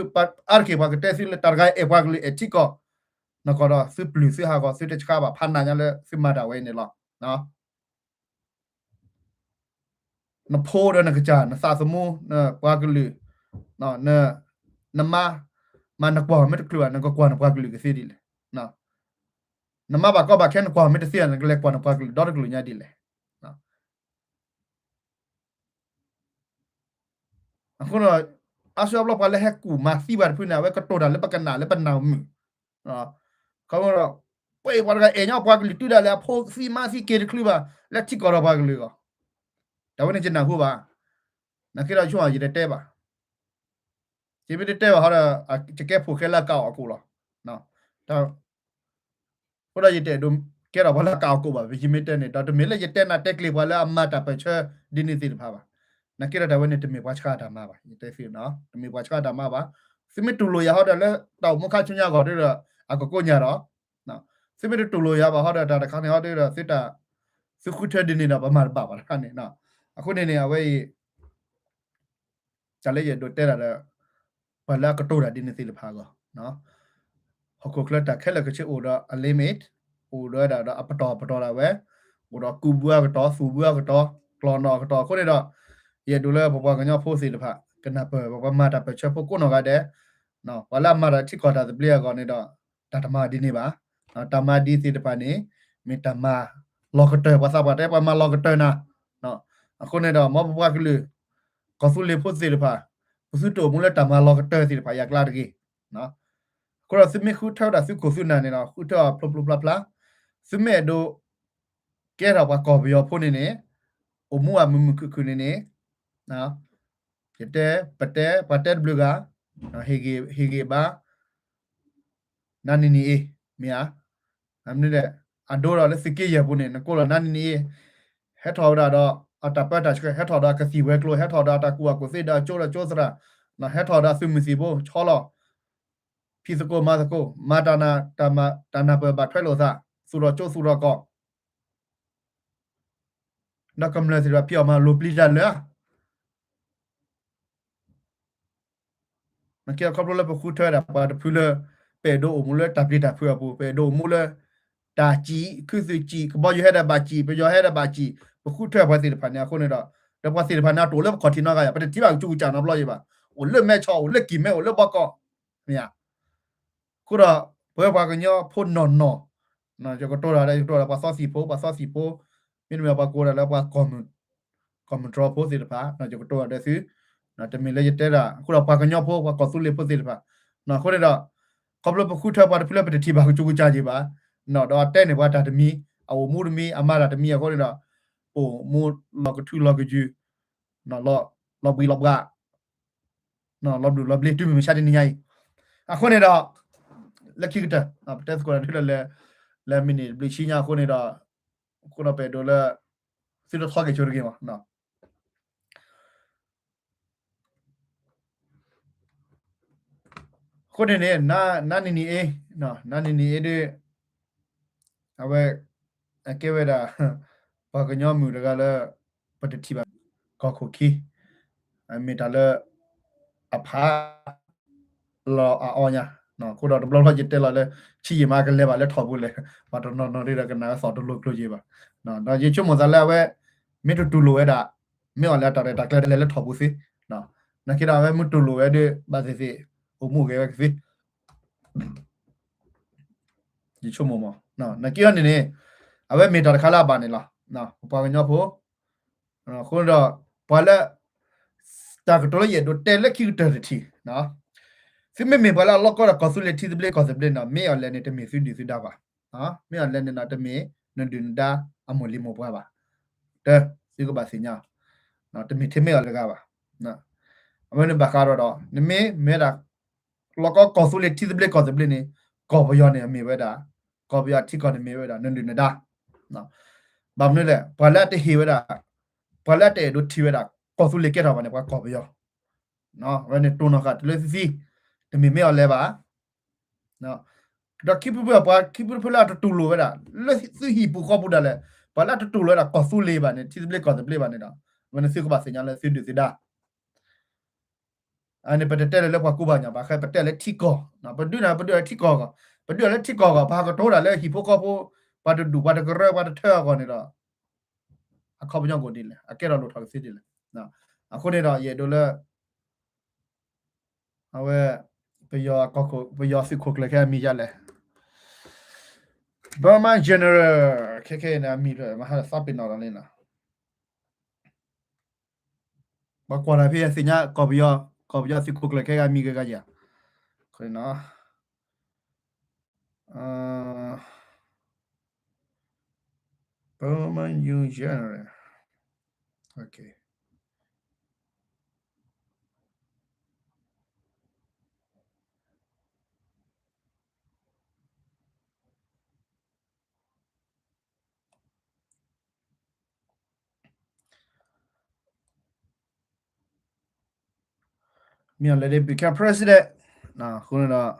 အါတက့ၢ်ပှၤကတဲသုလၢတၢ်တဂၤအဲၣ်ပှၤကလုာ်အဲၣ်ထံကီၢ် နကီၢ်ဒီးသုပျုၢ်သုဟးဂီၤသုတဆှါဘၣ် ဖးနးညါလၢသုမၤတၢ်ဝဲအံၤန့ၣ်လီၤ. နဖိဒီးနကစၢ် နသးသမူ နပှၤကလုာ် နမါ မၤနကွၢ်မ့ၢ်တချုးဘၣ် နကကွၢ်နပှၤကလုာ်ကသ့ဒ်လဲၣ်. နမါဘၣ်ကီဘၣ်ခဲနကွၢ်မ့ၢ်တသ့ နကလဲၤကွၢ်နပှၤကလုာ်ဒီတကလုာ်ညါဒ်လဲၣ်. အဃိဒီး အါစုအါဘျီပှၤလၢဟဲကူၣ်မၤသံပှၤတဖုန့ၣ် အဝဲကတိၤတၢ်လၢပကနၣ်လၢပနၢ်မုာ် ခီဖျိဒီး ပှၤပှၤတဂၤအဲၣ်ညီပှၤကလုာ်တုၤဒၣ်လဲာ်အဖိသံမါသံက့ၤတချုးဘၣ် လၢထံကီၢ်ဒီးပှၤကလုာ်အဂီၢ် တၢ်ဝဲန့ၣ်ယနၢ်ဟူဘၣ်. နာ်က့ဒီးဆိယတတဲဘၣ် ယမ့ၢ်တတဲဘၣ်ဟီဒီး ယကဲဖိၣ်ဃဲလၢအကအီၣ်အကိာ်လီၤ. တၢ် အဃိဒီးယတအဲၣ်ဒိးကဲထီၣ်ပှၤလၢအကးအီၣ်ကိၣ်ဘၣ်, ပယမ့ၢ်တဲန့ၣ် ဒီးတမ့ၢ်လၢယတဲနၤတဲကျဲၤပှၤလၢအမၤတၢ်ပၢၢ်ဆၢဒ်န့ၣ်သ့ၣ်တဖၣ်ဘၣ်. နာ်က့ဒီးတၢ်ဝဲန့ၣ် တမ့ၢ်ပှၤဆှၢအတၢ်မၤဘၣ်, ယတဲသ့နီၤ, တမ့ၢ်ပှၤဆှၢအတၢ်မၤဘၣ်. သုမ့ၢ်တူၢ်လိာ်ယၤဟီဒီး လၢတၢ်အိၣ်မူခါဆူညါအဂီၢ်ဒီး အကကိညါဒီး သုမ့ၢ်တတူၢ်လိာ်ယၤဘၣ်ဟီဒီး တၢ်တခါန့ၣ်ဟီဒီး သုတၢ် သုဃုထၢဒ်န့ၣ်ဒီး ပမၤတဘၣ်ဘၣ်တခါန့ၣ်. အဃိန့ၣ်န့ၣ် အဝဲအံၤ တၢ်လၢယအဲၣ်ဒိးတဲဒၣ်ဒီး ပှၤလၢအကတိၤတၢ်ဒ်န့ၣ်သ့ၣ်တဖၣ်အဂီၢ်, ဟီၣ်ခိၣ်ချၢတၢ်ခဲလၢာ်ခဲဆ့အိၣ်ဒီးအ limit, အိၣ်ဒီးဝဲဒၣ်ဒီးအပတီၢ်ပတီၢ်ဒၣ်ဝဲ, အိၣ်ဒီးကူးဘုအကတီၢ်, သူၣ်ဘုအကတီၢ်, ကျီၢ်နီၣ်အကတီၢ်. အဃိန့ၣ်ဒီး ယအဲၣ်ဒိးလၢပပှၤကညီဖိသ့ၣ်တဖၣ် ကနၢ်ပၢၢ် ပှၤမၤတၢ်ပၢၢ်ဆၢဖိကိးနီၢ်ဂၤဒဲး, ပှၤလၢအမၤတၢ်ထံကီၢ်တၢ်သဘျ့အဂီၢ်န့ၣ်ဒီး တၢ်တမၤဒ်န့ၣ်ဘၣ်. တၢ်မၤဒ်သ့ၣ်တဖၣ်န့ၣ် မ့ၢ်တၢ်မၤလီၤကတၢၢ်, ပှၤသးပှၢ်တဲပှၤမၤလီၤကတၢၢ်နၤ. အဃိန့ၣ်ဒီး မ်ပပှၤကလုာ် ကီၢ်သူလ့ၤဖိသ့ၣ်တဖၣ် ပသုတအိၣ်မူလၢတၢ်မၤလီၤကတၢၢ်သ့ၣ်တဖၣ်အကျါတဂ့ၤ. အဃိဒီးသုမ့ၢ်ဃုထၢဝဲဒၣ်သုခိၣ်သုနၢ်န့ၣ်ဒီး ဃုထၢအီၤဖျိဖျိဖျါဖျါ, သုမ့ၢ်အဲၣ်ဒိး ကဲထီၣ်ပှၤကီၢ်ပယီၤဖိန့ၣ်န့ၣ် အိၣ်မူအမုာ်မုာ်ခုၣ်ခုၣ်န့ၣ်န့ၣ် ယတဲ ပတဲ ပှၤတဲတဘျုးဂၤ, ဟ့ၣ်ဂ့ၤဘါ နါနံၤနံၤအ့ မ့ၢ်ဧါ. အဒိဒီးလၢသုးက့ယဲၢ်ပူၤန့ၣ် နကိးလီၤနါနံၤနံၤအ့ ဟဲထီၣ်ဝဲဒၣ်ဒီး အတၢ်ပၢတၢ်ဆှၢ ဟဲထီၣ်ဒီးအကသံၣ်ဝဲၤကျိၤ ဟဲထီၣ်ဒီးအတၢ်ကူၣ်ဘၣ်ကူၣ်သ့ဒီးအကၠိဒီးကၠိသရၣ်, ဟဲထီၣ်ဒီးအသုးမုၢ်သံၣ်ဘိ ဆီလီၤ ဖံးသကိးမၤသကိး မၤတၢ် တၢ်နၢ်ပၢၢ်ဘၣ်ထွဲလိာ်သး သူၣ်ထီၣ်ကၠိသူၣ်ထီၣ်ကီၢ် ဒီးကမျၢၢ်သ့ၣ်တဖၣ်ဖံးအီၣ်မၤလိာ်ပျံၤတၢ်လၢာ်. နကဲခီဖျိလၢပဃုထၢဒၣ်ပှၤတဖုလၢ ပအဲၣ်ဒိးအိၣ်မူလၢတၢ်ပျံၤတၢ်ဖုးအပူၤ ပအဲၣ်ဒိးအိၣ်မူလၢ တၢ်စံး ခူသူၣ်စံး ကဘီယူၤဟဲဒၣ်ဘၣ်စံး ပယီၤဟဲဒၣ်ဘၣ်စံး ပဃုထၢပှၤသ့ၣ်တဖၣ်န့ၣ်အဃိန့ၣ်ဒီး ဒီးပှၤသ့ၣ်တဖၣ်န့ၣ် အတအိၣ်လၢပခီၣ်ထံးနီတဂၤယၤ ပတထံၣ်ဘၣ်ကစူးကစၢ်နီတဘျီယံၤဘၣ်. အိၣ်လၢမဲဆီ အိၣ်လၢကံၢ်မဲ အိၣ်လၢဘီကီး မ့ၢ်ဧါ. အဃိဒီး ပဝဲပှၤကညီဖိနီၢ်နီၢ် ယကတိၤတၢ်ဒီး ယကတိၤဒီးပှၤသီသံၣ်ဖိ ပှၤသီသံၣ်ဖိ မ့တမ့ၢ်ပှၤကိးဒၣ်လၢပှၤ ကီၢ်မုၢ်တြီဖိသ့ၣ်တဖၣ် ယကတိၤတၢ်ဒီးသု တမ့ၢ်လၢယတဲဒၣ် အဃိဒီးပှၤကညီဖိ ပှၤကီၢ်သူလ့ၤဖိသ့ၣ်တဖၣ် အဃိန့ၣ်ဒီး ခီဖျိပဃုထၢပှၤတဖုလၢပတထံၣ်ဘၣ်ကစူးကစၢ်ယံၤဘၣ် ဒီးအတဲန့ၢ်ပှၤတၢ်တမံၤ အအိၣ်မူတမံၤ အမၤတၢ်တမံၤအဃိန့ၣ်ဒီး ပအိၣ်မူလီၤကထုးလီၤကယုၢ် လီၤဘှံးလီၤဘှါ လီၤဘျုးလီၤဘျ့ တုၤမုၢ်မဆါတနံၤညါအံၤ အဃိန့ၣ်ဒီး လၢခံကတၢၢ် ပတဲသကိးတၢ်ဒ်လဲၣ် လၢမံးနံးတဘျုးဆံညါအဃိန့ၣ်ဒီး အဃိဒီးပအဲၣ်ဒိးလၢ သုတထီက့ၤဆိတဂ့ၤမး အဃိန့ၣ်န့ၣ် နါနံၤနံၤအ့ နါနံၤနံၤအ့ဒ် အဝဲ အကဲဝဲဒၣ် ပှၤကညီမုၣ်တဂၤလၢ ပတထံၣ်ဘၣ် ကီၢ်ခိၣ်ခံ မ့ၢ်တၢ်လၢ အဖး လီၤအအီညါ အဃိဒီးတဘျီဘျီယတဲလီၤလၢ ဆံးယံာ်မးကလဲၤဘၣ်လၢထီၣ်ပူၤလဲၣ် ပှၤတနီၤနီၤဒ်ဒီးကနၣ်ဝဲသီၣ်တလိၤကျိၤယံာ်ဘၣ် ဒီးယဆိကမိၣ်သးလၢအဝဲ မ့ၢ်တတူၢ်လိာ်ဝဲဒၣ် မ့ၢ်အီၤလဲၤတၢ်ရဲၣ်တၢ်ကျဲၤလဲၤလၢထီၣ်ပူၤသ့ နာ်က့ဒီးအဝဲမ့ၢ်တူၢ်လိာ်ဝဲဒီး ဘၣ်သ့ၣ်သ့ၣ် အိၣ်မူဂဲၤဝဲကသ့ ယဆိကမိၣ်မး နာ်က့အီၤန့ၣ်န့ၣ် အဝဲမ့ၢ်တၢ်တခါလၢအဘၣ်န့ၣ်လီၤ ပပှၤကညီဖိ အဃိဒီး ပှၤလၢ တၢ်ကတိၤလၢယအဲၣ်ဒိးတဲလၢခံကတၢၢ်တထံၣ် သုမ့မ့ၢ်ပှၤလၢအလီၢ်ကီဒီးကီၢ်သူလ့ၤထံသဘျ့ကီၢ်သဘျ့န့ၣ် မ့ၢ်အီၤလဲၣ်န့ၣ် တမ့ၢ်သုဒုၣ်သုဒါဘၣ် မ့ၢ်အီၤလဲၣ်န့ၣ်ဒီး တမ့ၢ်နဒုၣ်နဒါအမိၢ်လံၤမိၢ်ပှၢ်ဘၣ် တၢ် သုကဘၣ်သ့ၣ်ညါ တမ့ၢ်ထဲမ့ၢ်အီၤလၢဂၤဘၣ် အဝဲန့ၣ်ဘၣ်ဃးဒီးဒီး နမ့ၢ်မ့ၢ်ဝဲဒၣ် လီၢ်ကီကီၢ်သူလ့ၤထံသဘျ့ကီၢ်သဘျ့န့ၣ် ကီၢ်ပယီၤန့ၣ် အမ့ၢ်ဝဲဒၣ် ကီၢ်ပယီၤထံကီၢ်န့ၣ်မ့ၢ်ဝဲဒၣ် နဒုၣ်နဒါ ဘၣ်မနုၤလဲၣ် ပှၤလၢအတဟ့ၣ်ဝဲဒၣ် ပှၤလၢအတအဲၣ်ဒိးထံၣ်ဝဲဒၣ် ကီၢ်သူလ့ၤကဲထီၣ်ဘၣ်န့ၣ် ပှၤကီၢ်ပယီၤ အဝဲန့ၣ်တိၢ်နီၣ်ဃာ်တုၤလၢသုသံ တမ့ၢ်မ့ၢ်အီၤလဲၣ်ဘၣ် ဒီးခံဖုဖု ပှၤခံဖုဖုလၢအတတူၢ်လိာ်ဝဲဒၣ် လၢသုဟံၣ်ပူၤဃီပူၤဒၣ်လဲာ် ပှၤလၢအတတူၢ်လိာ်ဝဲဒၣ်ကီၢ်သူလ့ၤဘၣ်န့ၣ် ထံသဘျ့ကီၢ်သဘျ့ဘၣ်န့ၣ်ဒီး အဝဲန့ၣ်သုကဘၣ်သ့ၣ်ညါလၢသုဒုၣ်သုဒါ အန့ၣ်ပတတဲလၢၤလၢပှၤကူဘၣ်ညါဘၣ် ဃဲပတဲလၢထံကီၢ် ပဒုးန့ၣ် ပဒုးလၢထံကီၢ်အဂီၢ် ပဒုးလၢထံကီၢ်အဂီၢ် ပဟးကတိၤတၢ်လၢဟံၣ်ဖိဃီဖိ ပှၤတဒူၣ်ပှၤတကရၢပှၤတထၢအဂီၢ်န့ၣ်ဒီး အခီပညီကအိၣ်ဒ်လဲၣ် အကဲထီၣ်လိၣ်ထီၣ်ကသ့ဒ်လဲၣ် အဃိန့ၣ်ဒီး ယအဲၣ်ဒိးလၢ အဝဲ ပယီၤသုးခိၣ်ကျၢၢ်ခဲအမံၤဒ်လဲၣ် Burma General ခဲခဲအံၤန့ၣ် အမံၤဖျၢၣ်မဟါလၢသးပ့ၤနီၣ်ဒီးလံနီၤ ပှၤကွၢ်တၢ်ဖဲအသ့ၣ်ညါ ကီၢ်ပယီၤ ကီၢ်ပယီၤသုးခိၣ်ကျၢၢ်ခဲအမံၤဂ့ၤဂၤယၤ Burma News General မ့ၢ်အီၤလဲၤဒ် become president အဃိန့ၣ်ဒီး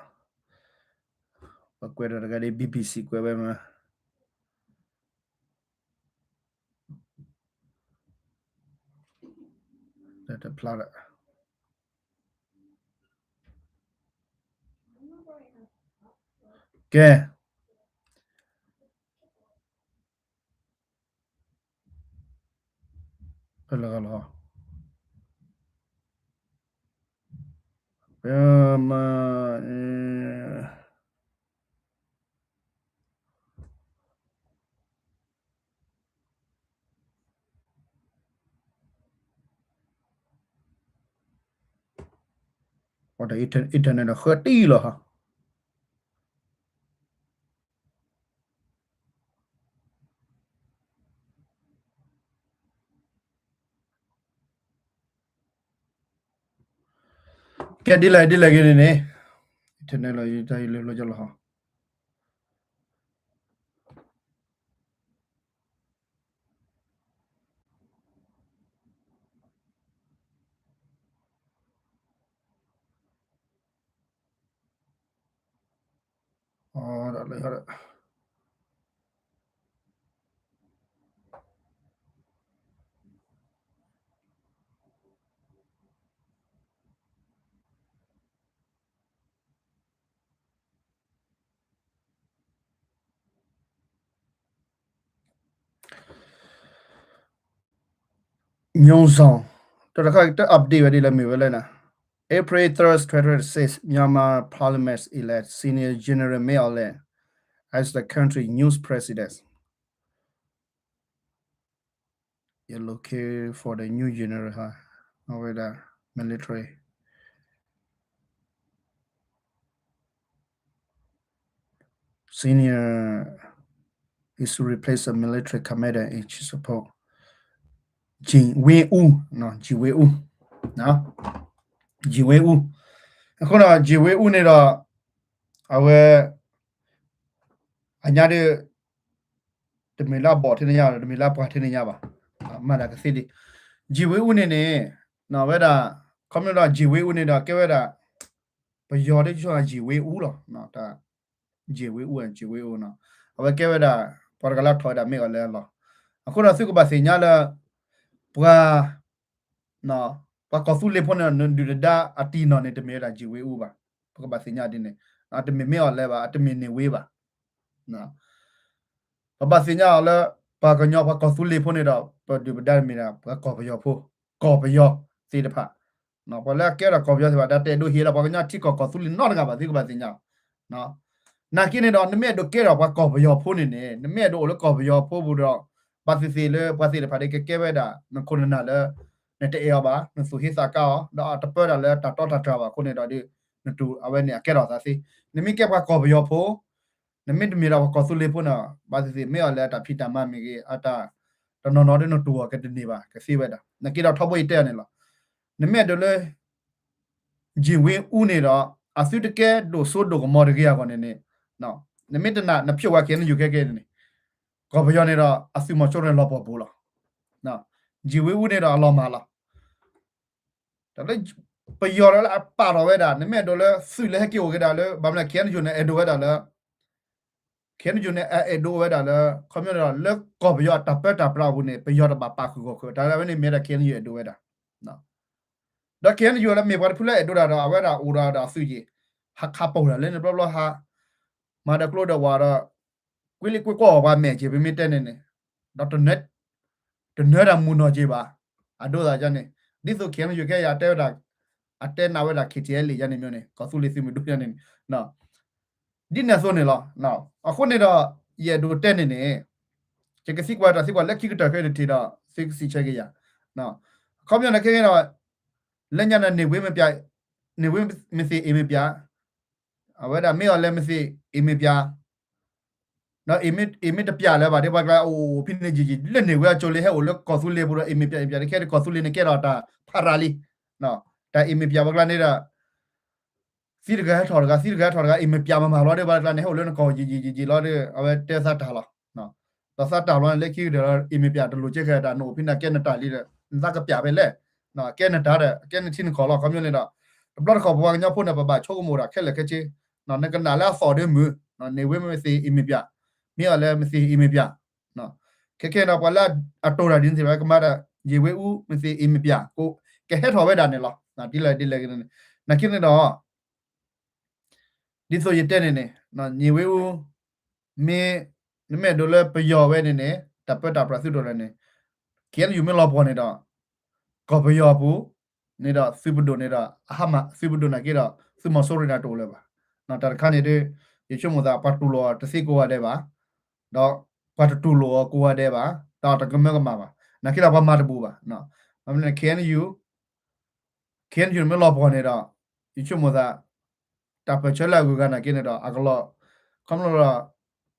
ပကွဲးဒီးတဂၤဒ် BBC ကွဲးဝဲမး တဖျါဒီး ကဲ ဖဲလၢဂၤလီၤ ဖဲမၤ ပှၤတၢ် internet ဒီးဃၢတံၢ်လီၤဟီ ကဲဒ်လဲၣ်ဒ်လဲၣ်ဂ့ၤန့ၣ်န့ၣ် internet လီၤ ယတၢ်ယလၢလီၤကလီၤဟီ Nyon Zong တၢ်တခါတ update ဝဲဒ်လဲၣ်မ့ၢ်ဝဲလဲၣ်န့ၣ် April third, twenty twenty-six, Myanmar Parliament elect Senior General Min Aung Hlaing as the country new president. You're looking for the new general, huh? အဝဲဒၣ် military senior is to replace the military commander in chief support. Jin Win U, no, Jin Win U, no, Jin Win U. အဃိဒီး Jin Win U န့ၣ်ဒီး အဝဲ အညါဒီး တမ့ၢ်လၢအဘီၣ်ထဲန့ၣ်ညါ တမ့ၢ်လၢအပှၢ်ထဲန့ၣ်ညါဘၣ်, မၤတၢ်ကသ့ဒံး. Jin Win U န့ၣ်န့ၣ် ဝဲဒၣ် ခီဖျိဒီး Jin Win U န့ၣ်ဒီး ကဲဝဲဒၣ် ပယီၤဒ် Jin Win U လီၤ. Jin Win U, Jin Win U နီၤ အဝဲကဲဝဲဒၣ် ပှၤတဂၤလၢထီၣ်ဝဲဒၣ် Min Aung Hlaing လီၤ. အဃိဒီး သုကဘၣ်သ့ၣ်ညါလၢ ပှၤ ပှၤကီၢ်သူလ့ၤဖိန့ၣ် နဒုၣ်နဒါအတံၢ်နီၢ်န့ၣ် တမ့ၢ်ဝဲဒၣ် Jin Win U ဘၣ်. ပကဘၣ်သ့ၣ်ညါဒ်န့ၣ် တမ့ၢ် Min Aung Hlaing ဘၣ်, အတမ့ၢ် Ne Win ဘၣ်. ပဘၣ်သ့ၣ်ညါအီၤလၢ ပှၤကညီပှၤကီၢ်သူလ့ၤဖိန့ၣ်ဒီး ပဒုၣ်ပဒါမ့ၢ်ဒၣ် ပှၤကီၢ်ပယီၤဖိ, ကီၢ်ပယီၤသ့ၣ်တဖၣ်, ပှၤလၢအကဲထီၣ်ကီၢ်ပယီၤသ့ၣ်တဖၣ် တၢ်တအဲၣ်ဒိးဟ့ၣ်လီၤပှၤကညီထံကီၢ်ကီၢ်သူလ့ၤနီတဂၤဘၣ် သုကဘၣ်သ့ၣ်ညါ. နာ်က့န့ၣ်ဒီး နမ့ၢ်အဲၣ်ဒိးကဲထီၣ်ပှၤကီၢ်ပယီၤဖိန့ၣ်န့ၣ် နမ့ၢ်အဲၣ်ဒိးအိၣ်လၢကီၢ်ပယီၤဖိပူၤဒီး ဘၣ်သ့ၣ်သ့ၣ်လၢပှၤသ့ၣ်တဖၣ်ဒီး ကကဲဝဲဒၣ် နခိၣ်နနၢ်လၢ နတအဲၣ်အီၤဘၣ်, နသူၣ်ဟ့သးကါအီၤ ဒီးအတပၢတၢ်လၢတၢ်တီတၢ်တြၢ်ဘၣ်အဃိန့ၣ်ဒီး နတူၢ်အဝဲန့ၣ်အကဲထီၣ်သးသ့. နမ့ၢ်ကဲပှၤကီၢ်ပယီၤဖိ နမ့ၢ်တမ့ၢ်ဒၣ်ပှၤကီၢ်သူလ့ၤဖိန့ၣ် ဘၣ်သ့ၣ်သ့ၣ် Min Aung Hlaing အတၢ်ဖံးတၢ်မၤမ့ၢ်ဂ့ၤ အတၢ်တနီၤနီၤဒီး နတူၢ်အီၤကတန့ၢ်ဘၣ် ကသ့ဝဲဒၣ်. နာ်က့ဒီးထီဘိယတဲအီၤန့ၣ်လီၤ. နမ့ၢ်အဲၣ်ဒိးလၢ Jin Win U န့ၣ်ဒီး အသုတကဲဒိၣ်စိဒိၣ်ကမီၤတဂ့ၤအဂီၢ်န့ၣ်န့ၣ် နမ့ၢ်တနာ် နဖျိဝဲ K N U ခဲကဲန့ၣ်န့ၣ် ကီၢ်ပယီၤန့ၣ်ဒီး အသုးမီၤစိရိၤန့ၣ်လီၤပှီၢ်ပူၤလီၤ. ယံာ်ဝ့အူန့ၣ်ဒီးအလီၤမၢ်လီၤ. တၢ်လၢပယီၤဒီးလၢအပာ်ထီၣ်ဝဲဒၣ် နမ့ၢ်အဲၣ်ဒိးလၢသုးလၢဟဲက့ၤအိၣ်က့ၤဒၣ်လၢ ဘၣ်မနုၤ K N U န့ၣ် အဲၣ်ဒိးဝဲဒၣ်လၢ K N U န့ၣ် အအဲၣ်ဒိးဝဲဒၣ်လၢ ခီပညီန့ၣ်ဒီး လၢကီၢ်ပယီၤအတၢ်ပၢတၢ်ပြးအပူၤန့ၣ် ပယီၤတဘၣ်ပာ်ဃုာ်ဂီၢ်ဃုာ် တၢ်လၢအဝဲန့ၣ်မ့ၢ်ဝဲဒၣ် K N U အဲၣ်ဒိးဝဲဒၣ် ဒီး K N U လၢမ့ၢ်ပှၤတဖုလၢအဲၣ်ဒိးတၢ်ဒီး အဝဲဒၣ်အိၣ်ဒီးအသုးက့ၤ ဟးခးပူၤတၢ်လၢန့ၣ်ဘျီဘျီဟး မၤဒီးကျိဒီးဝၣ်ဒီး ကွ့လံကွ့ကွီၢ်အီၤပှၤမဲာ်က့ၤ ပမ့ၢ်တဲန့ၣ်န့ၣ် ဒီး တနၢၤတၢ်မုာ်နီၢ်က့ၤဘၣ် အဒိသးန့ၣ် ဒ်သိး K N U ခဲအံၤ အတဲဝဲဒၣ် အတဲနးဝဲဒၣ် K T L ယါန့ၣ်မ့ၢ်န့ၣ် ကီၢ်သူလ့ၤသုးမုၢ်ဒိၣ်ယါန့ၣ်န့ၣ် ဒ်န့ၣ်အသိးန့ၣ်လီၤ. အဃိန့ၣ်ဒီး ယအဲၣ်ဒိးတဲန့ၣ်န့ၣ် ယကသံကွၢ်တၢ်သံကွၢ်လၢခံကတၢၢ်ခဲအံၤတထံၣ်ဒီး သုကစံးဆၢက့ၤယၤ အခီပညီန့ၣ်ခဲအံၤဒီး လၢညါန့ၣ် နေဝင်း မင်းပြ နေဝင်း မင်းသိမ်း အ့မ့ၢ်ပြ အဝဲဒၣ် မင်းအောင်လှိုင် မင်းသိမ်း အ့မ့ၢ်ပြ ဒီး အ့မ့ၢ်တပြလၢၤဘၣ် ဒ်ပှၤကျါအိၣ်အိၣ်ဖဲန့ၣ်ယံာ်ယံာ် လၢနေဝင်းအစိၤလံ ဟဲအိၣ်လၢကီၢ်သူလ့ၤပူၤဒီး အ့မ့ၢ်ပြ အ့မ့ၢ်ပြ တခဲဒီးကီၢ်သူလ့ၤန့ၣ်ကဲထီၣ်တၢ်ဖးရၤလံ တၢ်အ့မ့ၢ်ပြပှၤကျါန့ၣ်ဒီး သံတဂၤဟဲထီၣ်တဂၤ သံတဂၤဟဲထီၣ်တဂၤ အ့မ့ၢ်ပြမၤမၤလီၤ ဒ်ပှၤကျါန့ၣ် ဟဲအိၣ်လၢနကီၢ်ယံာ်ယံာ်ယံာ်ယံာ်လီၤဒီး အဝဲတဲသးတၢ်လီၤ ဒီးသးတၢ်လီၤန့ၣ် လၢခံကတၢၢ်လီၤ အ့မ့ၢ်ပြတလိၣ်ကဲခဲတၢ် နအိၣ်ဖဲန့ၣ် ကဲနတၢ်လံဒီး နသးကပြးဖဲလဲၣ် ကဲနတၢ်ဒီး ကဲနထံနကီၢ်လီၤ ခီပညီန့ၣ်ဒီး တဘျီတခီၣ်ပပှၤကညီဖိန့ၣ် ပဘၣ်ဆိကမိၣ်တၢ်ခဲလၢာ်ခဲဆ့, နကနၣ်လၢအသီၣ်ဒ်မုၢ်, န့ၢ်ဝ့မ့ၢ်သ့ၣ်အံၤမ့ၢ်ပၠး, မ့ၢ်အီၤလၢမ့ၢ်သ့ၣ်အံၤမ့ၢ်ပၠး, ခဲခဲဒီး ပှၤလၢအတိၢ်တၢ်ဒ်န့ၣ်သ့ၣ်တဖၣ် ကမၤတၢ် ယ့ၣ်ဝ့အူ မ့ၢ်သ့ၣ်အံၤမ့ၢ်ပၠး, ကဟဲထီၣ်ဝဲဒၣ်န့ၣ်လီၤ. ဒ်လဲၣ်ဒ်လဲၣ်ဂ့ၤန့ၣ်, နာ်က့န့ၣ်ဒီး ဒ်သိးယတဲန့ၣ်န့ၣ် ယ့ၣ်ဝ့အူ မ့ၢ် နမ့ၢ်အဲၣ်ဒိးလၢပယီၤဝဲန့ၣ်န့ၣ် တၢ်ပၢတၢ်ပြးသုတအိၣ်လၢၤန့ၣ်, ခ့ၣ်အဲၣ်ယူၣ် မ့ၢ်လီၤပှီၢ်န့ၣ်ဒီး ကီၢ်ပယီၤအပူၤန့ၣ်ဒီး သုးပဒိၣ်န့ၣ်ဒီး အဟါမၢ် သုးပဒိၣ်နာ်က့ဒီး သုးမီၤစိရိၤန့ၣ်တအိၣ်လၢၤဘၣ်. တၢ်တခါန့ၣ်ဒီး ယဆိကမိၣ်သး ပှၤတူၢ်လိာ်အီၤတသ့ကိးဂၤဒဲးဘၣ်, ဒီးပှၤတတူၢ်လိာ်အီၤကိးဂၤဒဲးဘၣ်, ဒီးတကမၢကမၣ်ဘၣ်. နာ်က့ဒီးပှၤမၤတဘူးဘၣ်. မ့ၢ်န့ၣ် ခ့ၣ်အဲၣ်ယူၣ် ခ့ၣ်အဲၣ်ယူၣ် မ့ၢ်လီၤပှီၢ်န့ၣ်ဒီး ယဆိကမိၣ်သး တၢ်ပၢၢ်ဆၢလၢအဂုၤအဂၤနာ်က့န့ၣ်ဒီး အကလီၢ် ခီဖျိဒီး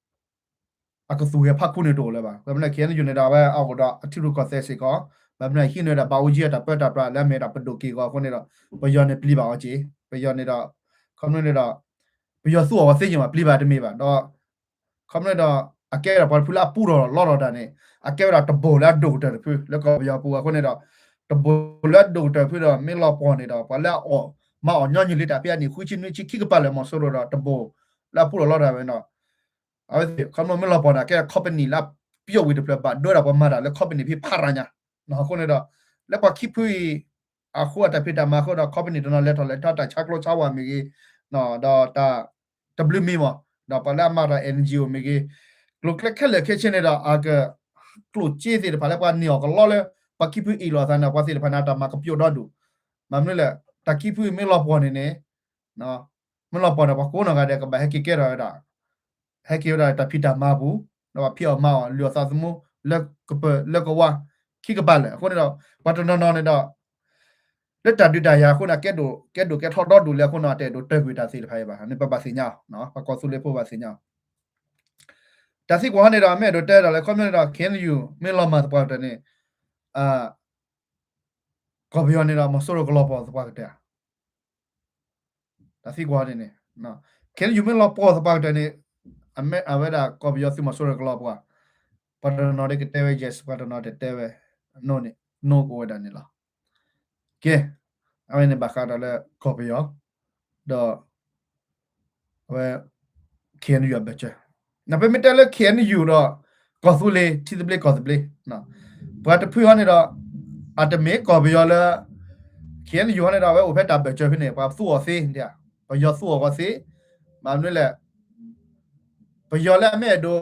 အကသူၣ်ဂဲၤဖးခူန့ၣ်တအိၣ်လၢၤဘၣ်. ဘၣ်မနုၤလဲၣ် ခ့ၣ်အဲၣ်ယူၣ် န့ၣ်ဒီး အဝဲအအိၣ်ဒီးအထံရူၢ်ကီၢ်သဲးစ့ၢ်ကီး, ဘၣ်မနုၤလဲၣ် ဟံးန့ၢ်ဝဲဒၣ်ဘၣ်အူကၠံအတၢ်ပၢတၢ်ပြးလၢအမ့ၢ်ဒၣ်ပဒိၣ်က့ၢ်ဂီၤအဃိန့ၣ်ဒီး ပယီၤန့ၣ်ပျံၤဘၣ်အီၤက့ၤ, ပယီၤန့ၣ်ဒီး ခီဖျိန့ၣ်ဒီး ပယီၤသူအီၤဂီၤသ့ယ့ၢ်မး ပျံၤဘၣ်တမ့ၢ်ဘၣ်ဒီး ခီဖျိဒီး အကဲဝဲဒၣ်ပှၤတဖုလၢအပူထီၣ်လီထီၣ်တၢ်န့ၣ် အကဲဝဲဒၣ်တဘိၣ်လၢအဒိၣ်ကတၢၢ်တဖု လၢကီၢ်ပယီၤပူၤအဃိန့ၣ်ဒီး တဘိၣ်လၢအဒိၣ်ကတၢၢ်တဖုဒီး မ့ၢ်လီၤပှီၢ်န့ၣ်ဒီး ပှၤလၢအအီၣ်မၤအီၣ်ညီနုၢ်လံတၢ်ဖဲအနံၣ်ဃုဆံနွံဆံခံကပၤလၢာ် မီၤစိရိၤဒီး တဘိၣ်လၢအပူထီၣ်လီထီၣ်ဝဲန့ၣ်ဒီး အဝဲသ့ၣ် ခီဖျိမ့ၢ်လီၤပှီၢ်န့ၣ် အကဲ company လၢအပျီဝံၤတဖျၢၣ် ဘၣ်ဒိဝဲဒၣ်ပှၤမၤတၢ်လၢ company ဖဲဖးရၤညါ အဃိန့ၣ်ဒီး လၢပှၤခံဖုအံၤ အဃိအတၢ်ဖံးတၢ်မၤအဃိဒီး company တနီၤလဲၤထီၣ်လဲၤထီၣ် တၢ်ဆါကျိဆါဝါမ့ၢ်ဂ့ၤ ဒီးတၢ်တဘျုးမံမီၢ် ဒီးပှၤလၢအမၤတၢ် NGO မ့ၢ်ဂ့ၤ ကျိၤကျဲခဲလၢာ်ခဲဆ့န့ၣ်ဒီး အက ကျိၣ်စ့သ့ၣ်တဖၣ်လၢပှၤန့ၢ်အီၤကလီလၢ ပှၤခံဖုအ့ၣ်လိာ်အသးန့ၣ် ပှၤသ့ၣ်တဖၣ်န့ၣ် အတၢ်မၤကပျိးဒီဒူၣ် ဘၣ်မနုၤလဲၣ် တၢ်ခံဖုအံၤမ့ၢ်လီၤပှီၢ်န့ၣ်န့ၣ် မ့ၢ်လီၤပှီၢ်န့ၣ် ပှၤကိးနီၢ်ဂၤဒဲး ကဘၣ်ဟဲက့ၤကဲထီၣ်ဝဲဒၣ် ဟဲက့ၤဝဲဒၣ်တၢ်ဖံးတၢ်မၤအပူၤ ဒီးဘၣ်ဖံးအီၣ်မၤအီၣ် လုၢ်အီၣ်သးသမူ လၢကပၢၤလၢကဝါ ခံကပၤလၢာ် အဃိန့ၣ်ဒီး ပှၤတနီၤနီၤန့ၣ်ဒီး လၢတၢ်ဒုးတၢ်ယၤအဃိန့ၣ် ကဲဒိၣ်ကဲဒိၣ်ကဲထီၣ်ဒီဒူၣ်လံအဃိန့ၣ် အတအဲၣ်ဒိးတၢၢ်ကွံာ်တၢ်သ့ၣ်တဖၣ်အံၤဘၣ်န့ၣ် ပဘၣ်သ့ၣ်ညါအီၤ ပှၤကီၢ်သူလ့ၤဖိဘၣ်သ့ၣ်ညါအီၤ တၢ်သံကွၢ်ဟီန့ၣ်ဒီး မ့ၢ်အဲၣ်ဒိးတဲဒၣ်လၢ ခီဖျိန့ၣ်ဒီး KNU မ့ၢ်လီၤမၢ်သပှၢ်ကတၢၢ်န့ၣ် ကီၢ်ပယီၤန့ၣ်ဒီး မီၤစိရိၤကလီၤပှီၢ်သပှၢ်ကတၢၢ်ဧါ တၢ်သံကွၢ်န့ၣ်န့ၣ် KNU မ့ၢ်လီၤပှီၢ်သပှၢ်ကတၢၢ်န့ၣ် အမ့ၢ်အဝဲဒၣ်ကီၢ်ပယီၤသုးမီၤစိရိၤကလီၤပှီၢ် ပှၤတနီၤဒ်ကတဲဝဲ yes ပှၤတနီၤတတဲဝဲ no န့ၣ် no ကအိၣ်ဝဲဒၣ်န့ၣ်လီၤ. ကဲ အဝဲန့ၣ်ဘၣ်ဃးဒီးလၢကီၢ်ပယီၤ ဒီး အဝဲ KNU အဘၢၣ်စၢၤ နပမ့ၢ်တဲလၢ KNU ဒီး ကီၢ်သူလ့ၤ ထံသဘျ့ကီၢ်သဘျ့ ပှၤတဖုဟီန့ၣ်ဒီး အတမ့ၢ်ကီၢ်ပယီၤလၢ KNU ဟီန့ၣ်ဒီး အဝဲအိၣ်ဖဲတၢ်ဘၢၣ်စၢၤဖဲန့ၣ် ပှၤသူအီၤသ့ ပယီၤသူအီၤဂီၢ်သ့ ဘၣ်မနုၤလဲၣ် ပယီၤလၢအမ့ၢ်အဲၣ်ဒိး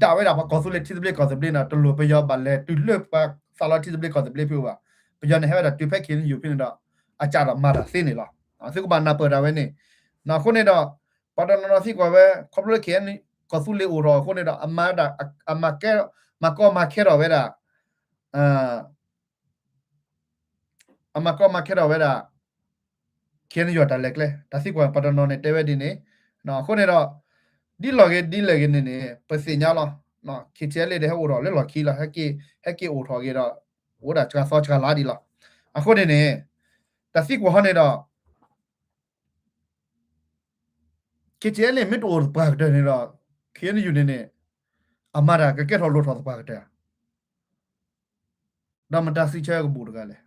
တဒၣ်ဝဲဒၣ်ပှၤကီၢ်သူလ့ၤထံသဘျ့ကီၢ်သဘျ့န့ၣ် တလိၣ်ပယီၤဘၣ်လဲၤတုၤလၢပှၤသးလီထံသဘျ့ကီၢ်သဘျ့ဖဲအံၤဘၣ်. ပယီၤန့ၣ်ဟဲဝဲဒၣ်တုၤဖဲ KNU ဖဲန့ၣ်ဒီး အစးဒီးမၤတၢ်သ့န့ၣ်လီၤ. သုကဘၣ်နၢ်ပၢၢ်တၢ်ဝဲန့ၣ် အဃိန့ၣ်ဒီး ပှၤတနီၤနီၤသံကွၢ်ဝဲ ခီဖျိလၢ KNU ကီၢ်သူလ့ၤအိၣ်ထီၣ်အဃိန့ၣ်ဒီး အမၤ အမၤကဲ မၤကီမၤခဲထီၣ်ဝဲဒၣ် အမၤကီမၤခဲထီၣ်ဝဲဒၣ် KNU တၢ်လဲၤကျဲ တၢ်သံကွၢ်ပှၤတနီၤန့ၣ်တဲဝဲဒ်န့ၣ် အဃိန့ၣ်ဒီး ဒ်လဲၣ်ဂ့ၤဒ်လဲၣ်ဂ့ၤန့ၣ်န့ၣ် ပသ့ၣ်ညါလီၤ. KTLA ဒီးဟဲအိၣ်ထီၣ်လၢလီၢ်ခံလီၤ ဟဲက့ၤ ဟဲက့ၤအိၣ်ထီၣ်ဂ့ၤဒီး အိၣ်ဒၣ်စှၤသီစှၤလါဒံးလီၤ. အဃိန့ၣ်န့ၣ် တၢ်သံကွၢ်ဟီန့ၣ်ဒီး KTLA မ့ၢ်တအိၣ်သပှၢ်ကတၢၢ်န့ၣ်ဒီး KNU န့ၣ်န့ၣ် အမၤတၢ်ကကဲထီၣ်လိၣ်ထီၣ်သပှၢ်ကတၢၢ် ဒီးမတၤစံးဆၢကဘူၣ်တဂၤလဲၣ်.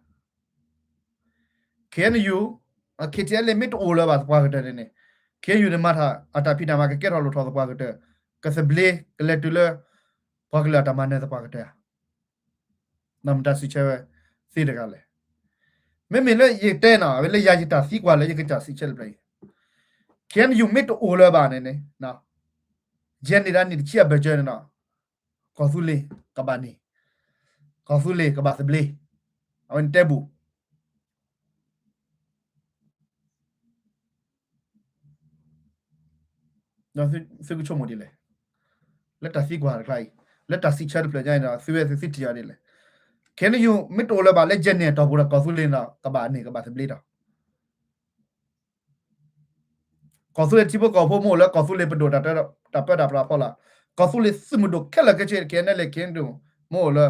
KNU, KTLA မ့ၢ်တအိၣ်လၢၤဘၣ်သပှၢ်ကတၢၢ်န့ၣ်န့ၣ် KNU န့ၣ်မၤတၢ် အတၢ်ဖံးတၢ်မၤကကဲထီၣ်လိၣ်ထီၣ်သပှၢ်ကတၢၢ် ကသဘျ့ကလဲၤတုၤလၢ ပှၤကလုာ်အတၢ်မၤနၢၤသပှၢ်ကတၢၢ်ဧါ. ဒီးမတၤစံးဆၢဝဲသ့တဂၤလဲၣ်. မ့မ့ၢ်လၢယတဲနီၤ အဝဲလၢယၤယတၢ်သံကွၢ်လၢယကစၢ်စံးဆၢတဖျၢၣ်အံၤ KNU မ့ၢ်တအိၣ်လၢၤဘၣ်န့ၣ်န့ၣ် ယဲန့ၣ်ဒၣ်နံၣ်တဆံအဘၢၣ်စၢၤန့ၣ်ဒီး ကီၢ်သူလ့ၤကဘၣ်န့ၢ်, ကီၢ်သူလ့ၤကဘၣ်သဘျ့, အဝဲန့ၣ်တဲဘူး. သုကဆိကမိၣ်ဒ်လဲၣ်, လၢတၢ်သံကွၢ်တခါအံၤ, လၢတၢ်စံးဆၢတဖျၢၣ်ညါအံၤဒီး သုဝဲသုသံထံၣ်အီၤဒ်လဲၣ်. KNU မ့ၢ်တအိၣ်လၢၤဘၣ်လၢယဲန့ၣ်အတီၢ်ပူၤဒီး ကီၢ်သူလ့ၤန့ၣ်ဒီး ကဘၣ်န့ၢ်ကဘၣ်သဘျ့ဒီး ကီၢ်သူလ့ၤထံဖိကီၢ်ဖိမ့ၢ်အိၣ်လၢ ကီၢ်သူလ့ၤပဒိၣ်တၢ်ပၢတၢ်ပြးဖီလာ်, ကီၢ်သူလ့ၤသုးမုၢ်ဒိၣ်ခဲလၢာ်ခဲဆ့ KNLA KNDO မ့ၢ်အိၣ်လၢ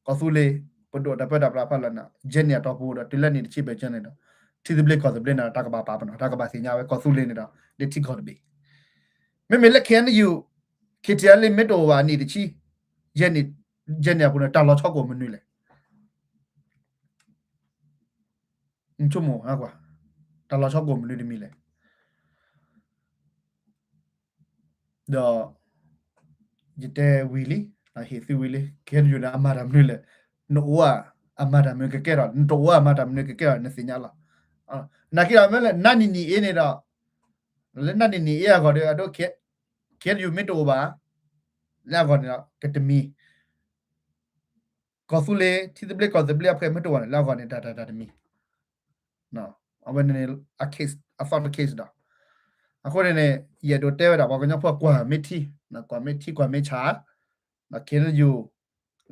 ကီၢ်သူလ့ၤပဒိၣ်တၢ်ပၢတၢ်ပြးဖီလာ်န့ၣ် ယဲန့ၣ်အတီၢ်ပူၤဒီး တုၤလၢနံၣ်တဆံဘၢၣ်စၢၤန့ၣ်ဒီး ထံသဘျ့ကီၢ်သဘျ့န့ၣ်ဒီး တၢ်ကဘၣ်ပာ်ပနီၣ် တၢ်ကဘၣ်သ့ၣ်ညါဝဲ ကီၢ်သူလ့ၤန့ၣ်ဒီး ဒ်ထံကီၢ်တဘ့ၣ် မ့မ့ၢ်လၢ KNU KTLA မ့ၢ်တအိၣ်ဘၣ်နံၣ်တဆံ, ယဲန့ၣ်အပူၤန့ၣ် တၢ်လီၤဆီကအိၣ်မနုၤလဲၣ်. နဆိကမိၣ်ကွၢ်, တၢ်လီၤဆီကိၣ်မနုၤတမံၤလဲၣ်. ဒီး ယတဲဝံၤလံ, ဟ့ၣ်သုဝံၤလံ, ခဲအံၤန့ၣ် အမၤတၢ်မနုၤလဲၣ်, နအိၣ်ဧါ, အမၤတၢ်မနုၤကကဲထီၣ်, နတအိၣ်ဧါ အမၤတၢ်မနုၤကကဲထီၣ် နသ့ၣ်ညါလီၤ. နာ်က့ဒီး မ့ၢ်လၢ နနံၤနံၤအ့န့ၣ်ဒီး, လၢနနံၤနံၤအ့အဂီၢ်ဒီး အဒိ ခဲအံၤမ့ၢ်တအိၣ်ဘၣ်, လၢအဂီၢ်န့ၣ်ဒီး ကတမံၤ ကီၢ်သူလ့ၤ ထံသဘျ့ကီၢ်သဘျ့အဖှဲးမ့ၢ်တအိၣ်န့ၣ် လၢအဂီၢ်န့ၣ် တၢ်တၢ်တၢ်တမံၤ, အဝဲန့ၣ်န့ၣ် အ case အသီတ case ဒီး, အဃိန့ၣ်န့ၣ် ယအဲၣ်ဒိးတဲဝဲဒၣ် ပှၤကညီဖိကွၢ်မ့ၢ်ထံ, ကွၢ်မ့ၢ်ထံကွၢ်မ့ၢ်ဆး, ခဲအံၤန့ၣ်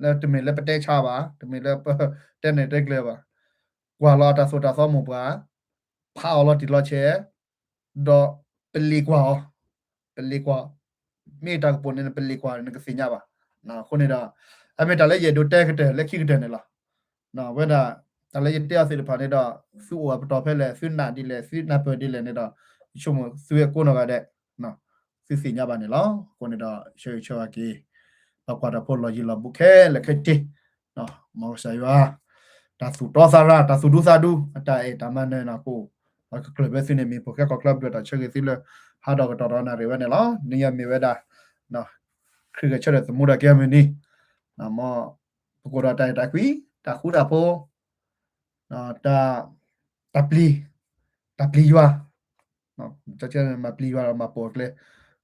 လၢတမ့ၢ်လၢပတဲဆါဘၣ်, တမ့ၢ်လၢပတဲနဲၣ်တဲကျဲဘၣ်, ကွၢ်လီၤအတၢ်သိၣ်တၢ်သီမိၢ်ပှၢ်, ဖးအီၤလီၤတံၢ်လီၤဆဲး, ဒီးပလ့ၤကွၢ်အီၤ, ပလ့ၤကွၢ်, မ့ၢ်တၢ်ကပိာ်န့ၣ် ပလ့ၤကွၢ်န့ၣ် နကသ့ၣ်ညါဘၣ်. အဃိန့ၣ်ဒီး အမ့ၢ်တၢ်လၢယအဲၣ်ဒိးတဲကတၢၢ်လၢခံကတၢၢ်န့ၣ်လီၤ. ဝဲဒၣ် တၢ်လၢယတဲအီၤသ့ၣ်တဖၣ်န့ၣ်ဒီး သုအိၣ်အပတီၢ်ဖဲလဲၣ်, သုနာ်ဒ်လဲၣ်, သုနၢ်ပၢၢ်ဒ်လဲၣ်န့ၣ်ဒီး ယဆိကမိၣ်သုဝဲကိးနီၢ်ဂၤဒဲး သုသ့ၣ်ညါဘၣ်န့ၣ်လီၤ. အဃိန့ၣ်ဒီး ဆၢဂ့ၤဆၢဝါက့ၤ ပှၤကွၢ်တၢ်ဖိလီၤယံၤလီၤဘူးခဲလၢာ်ခဲဆ့, မ်ကစၢ်ယွၤ တၢ်သူၣ်တီသးရၤ, တၢ်သူၣ်ဒူသးဒူ, အတၢ်အဲၣ်တၢ်မၤနၢၤန့ၣ်ကအိၣ်, ပှၤကကျၢၢ်ဘၢသုန့ၣ် မ့ၢ်ပိာ်ခဲကီၢ်ချၢ ပဒိၣ်တၢ်ဆၢဂ့ၤသုလၢ ဟးဒီးကတီၢ်ဒီးနၣ်ရံၣ်ဝဲန့ၣ်လီၤ. နံၤအံၤမ့ၢ်ဝဲဒၣ် ခရံာ်ဂဲၤဆၢထၢၣ်သမူထီၣ်က့ၤအမုၢ်နံၤ, မ်ပကအိၣ်ဒီးတၢ်အဲၣ်တၢ်ကွံ, တၢ်ဃူတၢ်ဖိး, တၢ်ပျံၤ, တၢ်ပျံၤယွၤ, မၤပျံၤယွၤဒီးမၤပိာ်အကျဲ, ဒီး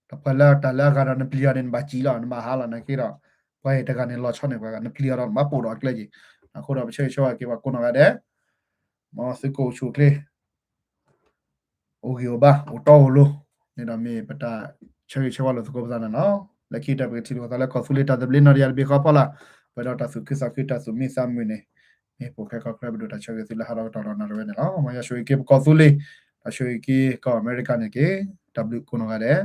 ပှၤလၢတၢ်လၢအဂၤဒီးနပျံၤယွၤန့ၣ် နဘၣ်စံၣ်လီၤ, နဘၣ်ဟးလီၤ, နာ်က့ဒီး ပှၤအဲၣ်တဂၤန့ၣ်လီၤဆီန့ၢ်ပှၤဂၤ, နပျံၤအီၤဒီးနဘၣ်ပိာ်ဒီးအကျဲက့ၤ. အဃိဒီးပဆၢဂ့ၤဆၢဝါက့ၤပှၤကိးနီၢ်ဂၤဒဲး, မ်သုကအိၣ်ဆူၣ်အိၣ်ချ့ အိၣ်ဂံၢ်အိၣ်ဘါ အိၣ်တီအိၣ်လိၤ န့ၣ်ဒီးမ့ၢ်ပတၢ်ဆၢဂ့ၤဆၢဝါလိာ်သကိးပသးန့ၣ်လီၤ. လၢခံကတၢၢ်ပကထံၣ်လိာ်သးလၢကီၢ်သူလ့ၤတၢ်သဘျ့နီၢ်တယၢ်တဘ့ၣ်ဃီဖီလာ်, ပှဲၤဒီးတၢ်သူၣ်ခုသးခုတၢ်သူၣ်မံသးမုာ်န့ၣ်, မ့ၢ်ပိာ်ခဲကီၢ်ချၢပဒိၣ်တၢ်ဆၢဂ့ၤသုလၢဟးဒီးကတီၢ်ဒီးနၣ်ရံၣ်ဝဲန့ၣ်လီၤ. မ်ယွၤဆိၣ်ဂ့ၤက့ၤပကီၢ်သူလ့ၤ, ဒီးဆိၣ်ဂ့ၤက့ၤကီၢ်အမဲရကၤန့ၣ်တက့ၢ်. တၢ်ဘျုးကိးနီၢ်ဂၤဒဲး.